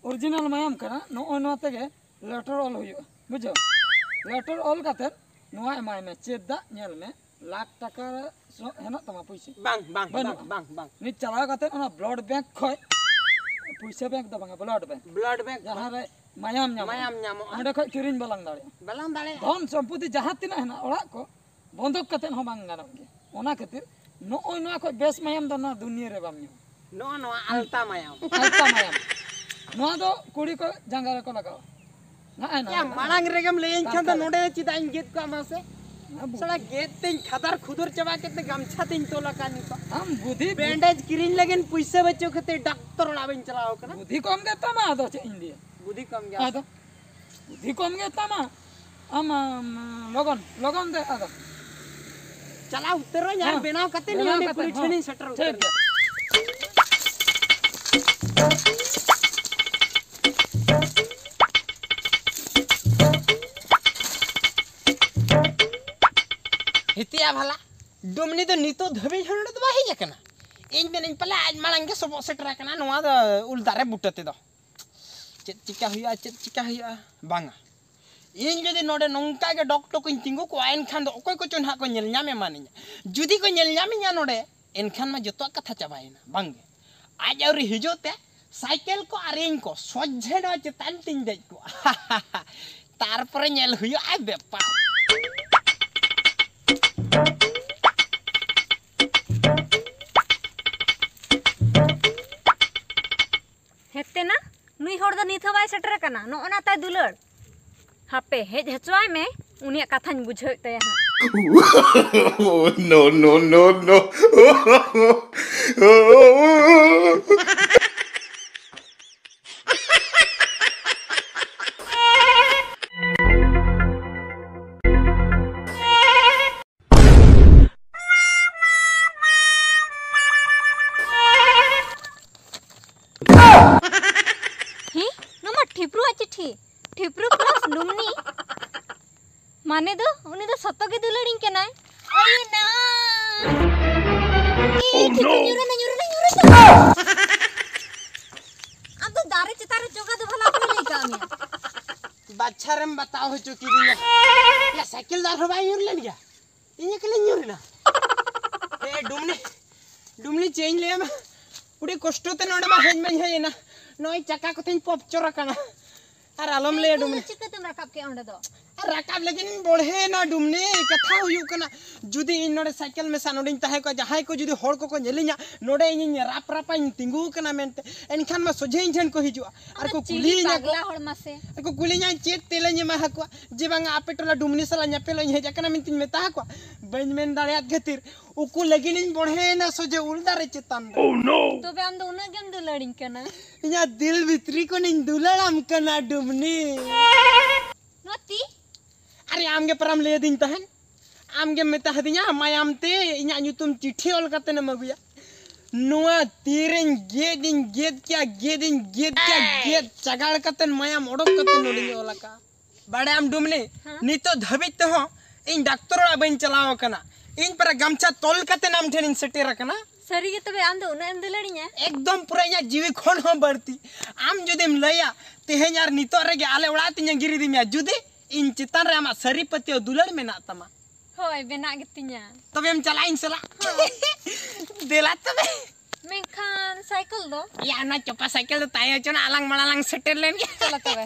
original ᱢᱟᱭᱟᱢ ᱠᱟᱱᱟ᱾ ᱱᱚᱜᱼᱚᱭ ᱱᱚᱣᱟ ᱛᱮᱜᱮ ᱞᱮᱴᱚᱨ ᱚᱞ ᱦᱩᱭᱩᱜᱼᱟ, ᱵᱩᱡᱷᱟᱹᱣ? ᱞᱮᱴᱚᱨ ᱚᱞ ᱠᱟᱛᱮ ᱱᱚᱣᱟ ᱮᱢᱟᱭ ᱢᱮ᱾ ᱪᱮᱫᱟᱜ? ᱧᱮᱞ ᱢᱮ, ᱞᱟᱠᱷ ᱴᱟᱠᱟ ᱥᱚ-, ᱦᱮᱱᱟᱜ ᱛᱟᱢᱟ ᱯᱩᱭᱥᱟᱹ? ᱵᱟᱝ, ᱵᱟᱝ, ᱵᱟᱹᱱᱩᱜᱼᱟ᱾ ᱵᱟᱝ, ᱵᱟᱝ, ᱵᱟᱝ᱾ ᱱᱤᱛ ᱪᱟᱞᱟᱣ ᱠᱟᱛᱮ ᱚᱱᱟ blood bank ᱠᱷᱚᱡ, ᱯᱩᱭᱥᱟᱹ bank ᱫᱚ ᱵᱟᱝᱟ, blood bank, blood bank ᱡᱟᱦᱟᱸ ᱨᱮ ᱢᱟᱭᱟᱢ ᱧᱟᱢᱚᱜᱼᱟ, ᱢᱟᱭᱟᱢ ᱧᱟᱢᱚᱜᱼᱟ᱾ ᱚᱸᱰᱮ ᱠᱷᱚᱡ ᱠᱤᱨᱤᱧ ᱵᱟᱞᱟᱝ ᱫᱟᱲᱮᱭᱟᱜᱼᱟ᱾ ᱵᱟᱞᱟᱝ ᱫᱟᱲᱮᱭᱟᱜᱼᱟ᱾ ᱫᱷᱚᱱ ᱥᱚᱢᱯᱚᱛᱤ ᱡᱟᱦᱟᱸ ᱛᱤᱱᱟᱹᱜ ᱦᱮᱱᱟᱜ, ᱚᱲᱟᱜ ᱠᱚ ᱵᱚᱱᱫᱷᱚᱠ ᱠᱟᱛᱮ ᱦᱚᱸ ᱵᱟᱝ ᱜᱟᱱᱚᱜ ᱜᱮᱭᱟ᱾ ᱚᱱᱟ ᱠᱷᱟᱹᱛᱤᱨ ᱱᱚᱜᱼᱚᱭ ᱱᱚᱣᱟ ᱠᱷᱚᱡ ᱵᱮᱥ ᱢᱟᱭᱟᱢ ᱫᱚ ᱱᱚᱣᱟ ᱫᱩᱱᱤᱭᱟᱹ ᱨᱮ ᱵᱟᱢ ᱧᱟᱢᱟ᱾ ᱱᱚᱜᱼᱚ ᱱᱚᱣᱟ ᱟᱞᱛᱟ ᱢᱟᱭᱟᱢ᱾ ᱟᱞᱛᱟ ᱢᱟᱭᱟᱢ᱾ ᱱᱚᱣᱟ ᱫᱚ ᱠᱩᱲᱤ ᱠᱚ ᱡᱟᱸᱜᱟ ᱨᱮᱠᱚ ᱞᱟᱜᱟᱣᱟ᱾ ᱱᱚᱜᱼᱚᱭ ᱱᱚᱣᱟ᱾ ᱭᱟ, ᱢᱟᱲᱟᱝ ᱨᱮᱜᱮᱢ ᱞᱟᱹᱭᱟᱹᱧ ᱠᱷᱟᱱ ᱫᱚ ᱛᱟᱨᱯᱚᱨᱮ ᱱᱚᱰᱮ ᱪᱮᱫᱟᱜ ᱤᱧ ᱜᱮᱫ ᱠᱚᱜᱼᱟ ᱢᱟᱥᱮ? ᱟᱢ ᱥᱟᱞᱟ ᱜᱮᱫ ᱛᱮᱧ ᱠᱷᱟᱫᱟᱨ ᱠᱷᱩᱫᱩᱨ ᱪᱟᱵᱟ ᱠᱮᱫ ᱛᱮ ᱜᱟᱢᱪᱷᱟ ᱛᱮᱧ ᱛᱚᱞ ᱟᱠᱟᱫ ᱱᱤᱛᱚᱜ᱾ ᱟᱢ ᱵᱩᱫᱷᱤ ᱵᱮᱱᱰᱮᱡᱽ ᱠᱤᱨᱤᱧ ᱞᱟᱹᱜᱤᱫ ᱯᱩᱭᱥᱟᱹ ᱵᱟᱹᱪᱩᱜ ᱠᱷᱟᱹᱛᱤᱨ ᱰᱟᱠᱛᱚᱨ ᱚᱲᱟᱜ ᱵᱟᱹᱧ ᱪᱟᱞᱟᱣ ᱠᱟᱱᱟ᱾ ᱵᱩᱫᱷᱤ ᱠᱚᱢ ᱜᱮ ᱛᱟᱢᱟ, ᱟᱫᱚ ᱪᱮᱫ ᱤᱧ ᱞᱟᱹᱭᱟ? ᱵᱩᱫᱷᱤ ᱠᱚᱢ ᱜᱮᱭᱟ᱾ ᱟᱫᱚ ᱵᱩᱫᱷᱤ ᱠᱚᱢ ᱜᱮ ᱛᱟᱢᱟ᱾ ᱟᱢ, ᱟᱢ, ᱞᱚᱜᱚᱱ, ᱞᱚᱜᱚᱱ ᱫᱮ ᱟᱫᱚ᱾ ᱪᱟᱞᱟᱣ ᱩᱛᱟᱹᱨᱚᱜ ᱟᱹᱧ ᱟᱨ ᱦᱮᱸ, ᱵᱮᱱᱟᱣ ᱠᱟᱛᱮ ᱵᱮᱱᱟᱣ ᱱᱚᱰᱮ ᱠᱟᱛᱮ, ᱠᱩᱞᱦᱤ ᱦᱮᱸ᱾ ᱴᱷᱮᱱᱤᱧ ᱥᱮᱴᱮᱨ ᱴᱷᱤᱠ ᱩᱛᱟᱹᱨ ᱜᱮᱭᱟ᱾ ᱦᱤᱛᱤᱭᱟ ᱵᱷᱟᱞᱟ, ᱰᱩᱢᱱᱤ ᱫᱚ ᱱᱤᱛᱚᱜ ᱫᱷᱟᱹᱵᱤᱡ ᱦᱚᱸ ᱱᱚᱰᱮ ᱫᱚ ᱵᱟᱭ ᱦᱮᱡ ᱟᱠᱟᱱᱟ᱾ ᱤᱧ ᱢᱮᱱᱟᱹᱧ ᱯᱟᱞᱮ ᱟᱡ ᱢᱟᱲᱟᱝ ᱜᱮ ᱥᱚᱵᱚᱜ ᱥᱮᱴᱮᱨ ᱟᱠᱟᱱᱟ ᱱᱚᱣᱟ ᱫᱚ ᱩᱞ ᱫᱟᱨᱮ ᱵᱩᱴᱟᱹ ᱛᱮᱫᱚ᱾ ᱪᱮᱫ ᱪᱤᱠᱟ ᱦᱩᱭᱩᱜᱼᱟ, ᱪᱮᱫ ᱪᱤᱠᱟ ᱦᱩᱭᱩᱜᱼᱟ? ᱵᱟᱝᱟ, ᱤᱧ ᱡᱩᱫᱤ ᱱᱚᱰᱮ ᱱᱚᱝᱠᱟ ᱜᱮ ᱰᱚᱠ ᱴᱚᱠ ᱤᱧ ᱛᱤᱸᱜᱩ ᱠᱚᱜᱼᱟ, ᱮᱱᱠᱷᱟᱱ ᱫᱚ ᱚᱠᱚᱭ ᱠᱚᱪᱚ ᱱᱟᱦᱟᱜ ᱠᱚ ᱧᱮᱞ ᱧᱟᱢ ᱮᱢᱟᱱᱤᱧᱟ᱾ ᱡᱩᱫᱤ ᱠᱚ ᱧᱮᱞ ᱧᱟᱢᱤᱧᱟ ᱱᱚᱰᱮ, ᱮᱱᱠᱷᱟᱱ ᱢᱟ ᱡᱚᱛᱚᱣᱟᱜ ᱠᱟᱛᱷᱟ ᱪᱟᱵᱟᱭᱮᱱᱟ᱾ ᱵᱟᱝᱜᱮ, ᱟᱡ ᱟᱹᱣᱨᱤ ᱦᱤᱡᱩᱜ ᱛᱮ ᱥᱟᱭᱠᱮᱞ ᱠᱚ ᱟᱨ ᱤᱧ ᱠᱚ ᱥᱚᱡᱷᱮ ᱱᱚᱣᱟ ᱪᱮᱛᱟᱱ ᱛᱤᱧ ᱫᱮᱡ ᱠᱚᱜᱼᱟ᱾ ᱛᱟᱨᱯᱚᱨᱮ ᱧᱮᱞ ᱦᱩᱭᱩᱜᱼᱟ ᱵᱮᱯᱟᱨ᱾ ᱦᱮᱛᱮᱱᱟ, ᱱᱩᱭ ᱦᱚᱲ ᱫᱚ ᱱᱤᱛ ᱦᱚᱸ ᱵᱟᱭ ᱥᱮᱴᱮᱨ ᱟᱠᱟᱱᱟ᱾ ᱱᱚᱜᱼᱚ ᱱᱟ ᱛᱟᱭ ᱫᱩᱞᱟᱹᱲ᱾ ᱦᱟᱯᱮ, ᱦᱮᱡ ᱦᱚᱪᱚᱣᱟᱭ ᱢᱮ, ᱩᱱᱤᱭᱟᱜ ᱠᱟᱛᱷᱟᱧ ᱵᱩᱡᱷᱟᱹᱣᱮᱫ ᱛᱟᱭᱟ ᱦᱟᱸᱜ᱾ No, no, no, no. ᱦᱮᱸ? ᱱᱚᱣᱟ ᱢᱟ ᱴᱷᱤᱯᱨᱩᱣᱟᱜ ᱪᱤᱴᱷᱤ᱾ ᱴᱷᱤᱯᱨᱩ ᱯᱞᱟᱥ ᱰᱩᱢᱱᱤ᱾ ᱢᱟᱱᱮ ᱫᱚ ᱩᱱᱤ ᱫᱚ ᱥᱚᱛᱚ ᱜᱮ ᱫᱩᱞᱟᱹᱲᱤᱧ ᱠᱟᱱᱟᱭ᱾ ᱟᱭᱮ ᱱᱟ! ᱮ, ᱴᱷᱤᱯᱨᱩ ᱧᱩᱨᱩᱱᱟ, ᱧᱩᱨᱩᱱᱟ, ᱧᱩᱨᱩᱱᱟ᱾ ᱟᱢ ᱫᱚ ᱫᱟᱨᱮ ᱪᱮᱛᱟᱱ ᱨᱮ ᱪᱚᱜᱟ ᱫᱚ ᱵᱷᱟᱞᱟ ᱚᱠᱚᱭ ᱞᱟᱹᱭ ᱠᱟᱜ ᱢᱮᱭᱟ? ᱵᱟᱪᱷᱟᱨᱮᱢ ᱵᱟᱛᱟᱣ ᱦᱚᱪᱚ ᱠᱤᱫᱤᱧᱟ᱾ ᱭᱟ, ᱥᱟᱭᱠᱮᱞ ᱫᱚ ᱟᱨᱦᱚᱸ ᱵᱟᱭ ᱧᱩᱨ ᱞᱮᱱ ᱜᱮᱭᱟ? ᱤᱧ ᱮᱠᱞᱟᱧ ᱧᱩᱨ ᱮᱱᱟ᱾ ᱮ, ᱰᱩᱢᱱᱤ, ᱰᱩᱢᱱᱤ, ᱪᱮᱫ ᱤᱧ ᱞᱟᱹᱭᱟᱢᱟ? ᱟᱹᱰᱤ ᱠᱚᱥᱴᱚ ᱛᱮ ᱱᱚᱰᱮ ᱢᱟ ᱦᱮᱡ ᱢᱟᱧ ᱦᱮᱡ ᱮᱱᱟ᱾ ᱱᱚᱜᱼᱚᱭ ᱪᱟᱠᱟ ᱠᱚᱛᱮᱧ ᱯᱚᱯᱪᱚᱨ ᱟᱠᱟᱱᱟ᱾ ᱟᱨ ᱟᱞᱚᱢ ᱞᱟᱹᱭᱟ, ᱰᱩᱢᱱᱤ᱾ ᱪᱤᱠᱟᱹᱛᱮᱢ ᱨᱟᱠᱟᱵ ᱠᱮᱜᱼᱟ ᱚᱸᱰᱮ ᱫᱚ? ᱟᱨ ᱨᱟᱠᱟᱵ ᱞᱟᱹᱜᱤᱫ ᱤᱧ ᱵᱚᱲᱦᱮᱭᱮᱱᱟ, ᱰᱩᱢᱱᱤ᱾ ᱠᱟᱛᱷᱟ ᱦᱩᱭᱩᱜ ᱠᱟᱱᱟ, ᱡᱩᱫᱤ ᱤᱧ ᱱᱚᱰᱮ ᱥᱟᱭᱠᱮᱞ ᱢᱮᱥᱟ ᱱᱚᱰᱮᱧ ᱛᱟᱦᱮᱸ ᱠᱚᱜᱼᱟ, ᱡᱟᱦᱟᱸᱭ ᱠᱚ ᱡᱩᱫᱤ ᱦᱚᱲ ᱠᱚᱠᱚ ᱧᱮᱞᱤᱧᱟ, ᱱᱚᱰᱮ ᱤᱧᱤᱧ ᱨᱟᱯ ᱨᱟᱯᱟᱧ ᱛᱤᱸᱜᱩ ᱟᱠᱟᱱᱟ ᱢᱮᱱᱛᱮ, ᱮᱱᱠᱷᱟᱱ ᱢᱟ ᱥᱚᱡᱷᱮ ᱤᱧ ᱴᱷᱮᱱ ᱠᱚ ᱦᱤᱡᱩᱜᱼᱟ᱾ ᱟᱨ ᱟᱢ ᱫᱚ ᱠᱚ ᱪᱤᱞᱤ ᱠᱩᱞᱤᱭᱤᱧᱟ ᱠᱚ᱾ ᱯᱟᱜᱽᱞᱟ ᱦᱚᱲ ᱢᱟᱥᱮ? ᱟᱨ ᱠᱚ ᱠᱩᱞᱤᱧᱟ, ᱪᱮᱫ ᱛᱮᱞᱟᱧ ᱮᱢᱟ ᱟᱠᱚᱣᱟ ᱡᱮ ᱵᱟᱝᱟ ᱟᱯᱮ ᱴᱚᱞᱟ ᱰᱩᱢᱱᱤ ᱥᱟᱞᱟᱜ ᱧᱮᱯᱮᱞᱚᱜ ᱤᱧ ᱦᱮᱡ ᱟᱠᱟᱱᱟ ᱢᱮᱱᱛᱮᱧ ᱢᱮᱛᱟ ᱟᱠᱚᱣᱟ? ᱵᱟᱹᱧ ᱢᱮᱱ ᱫᱟᱲᱮᱭᱟᱫ ᱠᱷᱟᱹᱛᱤᱨ ᱩᱠᱩ ᱞᱟᱹᱜᱤᱫ ᱤᱧ ᱵᱚᱲᱦᱮᱭᱮᱱᱟ ᱥᱚᱡᱷᱮ ᱩᱞ ᱫᱟᱨᱮ ᱪᱮᱛᱟᱱ ᱨᱮ᱾ ᱛᱚᱵᱮ ᱟᱢ ᱫᱚ ᱩᱱᱟᱹᱜ ᱜᱮᱢ ᱫᱩᱞᱟᱹᱲᱤᱧ ᱠᱟᱱᱟ? ᱤᱧᱟᱹᱜ ᱫᱤᱞ ᱵᱷᱤᱛᱨᱤ ᱠᱷᱚᱱᱤᱧ ᱫᱩᱞᱟᱹᱲᱟᱢ ᱠᱟᱱᱟ, ᱰᱩᱢᱱᱤ᱾ ᱱᱚᱣᱟ ᱛᱤ? ᱟᱨᱮ, ᱟᱢ ᱜᱮ ᱯᱟᱨᱟᱢ ᱞᱟᱹᱭ ᱟᱹᱫᱤᱧ ᱛᱟᱦᱮᱸᱫ᱾ ᱟᱢ ᱜᱮᱢ ᱢᱮᱛᱟ ᱦᱟᱹᱫᱤᱧᱟ, ᱢᱟᱭᱟᱢ ᱛᱮ ᱤᱧᱟᱹᱜ ᱧᱩᱛᱩᱢ ᱪᱤᱴᱷᱤ ᱚᱞ ᱠᱟᱛᱮᱢ ᱟᱹᱜᱩᱭᱟ᱾ ᱱᱚᱣᱟ ᱛᱤᱨᱮᱧ ᱜᱮᱫ ᱤᱧ ᱜᱮᱫ ᱠᱮᱭᱟ, ᱜᱮᱫ ᱤᱧ ᱜᱮᱫ ᱠᱮᱭᱟ, ᱜᱮᱫ ᱪᱟᱜᱟᱲ ᱠᱟᱛᱮ ᱢᱟᱭᱟᱢ ᱚᱰᱚᱠ ᱠᱟᱛᱮ ᱱᱚᱰᱮᱧ ᱚᱞ ᱟᱠᱟᱫᱼᱟ᱾ ᱵᱟᱲᱟᱭᱟᱢ ᱰᱩᱢᱱᱤ, ᱦᱮᱸ? ᱱᱤᱛᱚᱜ ᱫᱷᱟᱹᱵᱤᱡ ᱛᱮᱦᱚᱸ ᱤᱧ ᱰᱟᱠᱛᱚᱨ ᱚᱲᱟᱜ ᱵᱟᱹᱧ ᱪᱟᱞᱟᱣ ᱟᱠᱟᱱᱟ᱾ ᱤᱧ ᱯᱟᱨᱟ ᱜᱟᱢᱪᱷᱟ ᱛᱚᱞ ᱠᱟᱛᱮ ᱟᱢ ᱴᱷᱮᱱᱤᱧ ᱥᱮᱴᱮᱨ ᱟᱠᱟᱱᱟ᱾ ᱥᱟᱹᱨᱤ ᱜᱮ ᱛᱚᱵᱮ ᱟᱢ ᱫᱚ ᱩᱱᱟᱹᱜ ᱮᱢ ᱫᱩᱞᱟᱹᱲᱤᱧᱟ? ᱮᱠᱫᱚᱢ ᱯᱩᱨᱟᱹ ᱤᱧᱟᱹᱜ ᱡᱤᱣᱤ ᱠᱷᱚᱱ ᱦᱚᱸ ᱵᱟᱹᱲᱛᱤ᱾ ᱟᱢ ᱡᱩᱫᱤᱢ ᱞᱟᱹᱭᱟ, ᱛᱮᱦᱮᱧ ᱟᱨ ᱱᱤᱛᱚᱜ ᱨᱮᱜᱮ ᱟᱞᱮ ᱚᱲᱟᱜ ᱛᱤᱧ ᱟᱸᱜᱤᱨ ᱤᱫᱤ ᱢᱮᱭᱟ, ᱡᱩᱫᱤ ᱤᱧ ᱪᱮᱛᱟᱱ ᱨᱮ ᱟᱢᱟᱜ ᱥᱟᱹᱨᱤ ᱯᱟᱹᱛᱭᱟᱹᱣ ᱫᱩᱞᱟᱹᱲ ᱢᱮᱱᱟᱜ ᱛᱟᱢᱟ᱾ ᱦᱳᱭ, ᱢᱮᱱᱟᱜ ᱜᱮᱛᱤᱧᱟ᱾ ᱛᱚᱵᱮᱢ ᱪᱟᱞᱟᱜᱼᱟ ᱤᱧ ᱥᱟᱞᱟᱜ? ᱦᱳᱭ᱾ ᱫᱮᱞᱟ ᱛᱚᱵᱮ᱾ ᱢᱮᱱᱠᱷᱟᱱ ᱥᱟᱭᱠᱮᱞ ᱫᱚ? ᱭᱟ, ᱚᱱᱟ ᱪᱚᱯᱟ ᱥᱟᱭᱠᱮᱞ ᱫᱚ ᱛᱟᱦᱮᱸ ᱦᱚᱪᱚᱱᱟ, ᱟᱞᱟᱝ ᱢᱟᱲᱟᱝ ᱞᱟᱝ ᱥᱮᱴᱮᱨ ᱞᱮᱱ ᱜᱮ᱾ ᱪᱚᱞᱚ ᱛᱚᱵᱮ᱾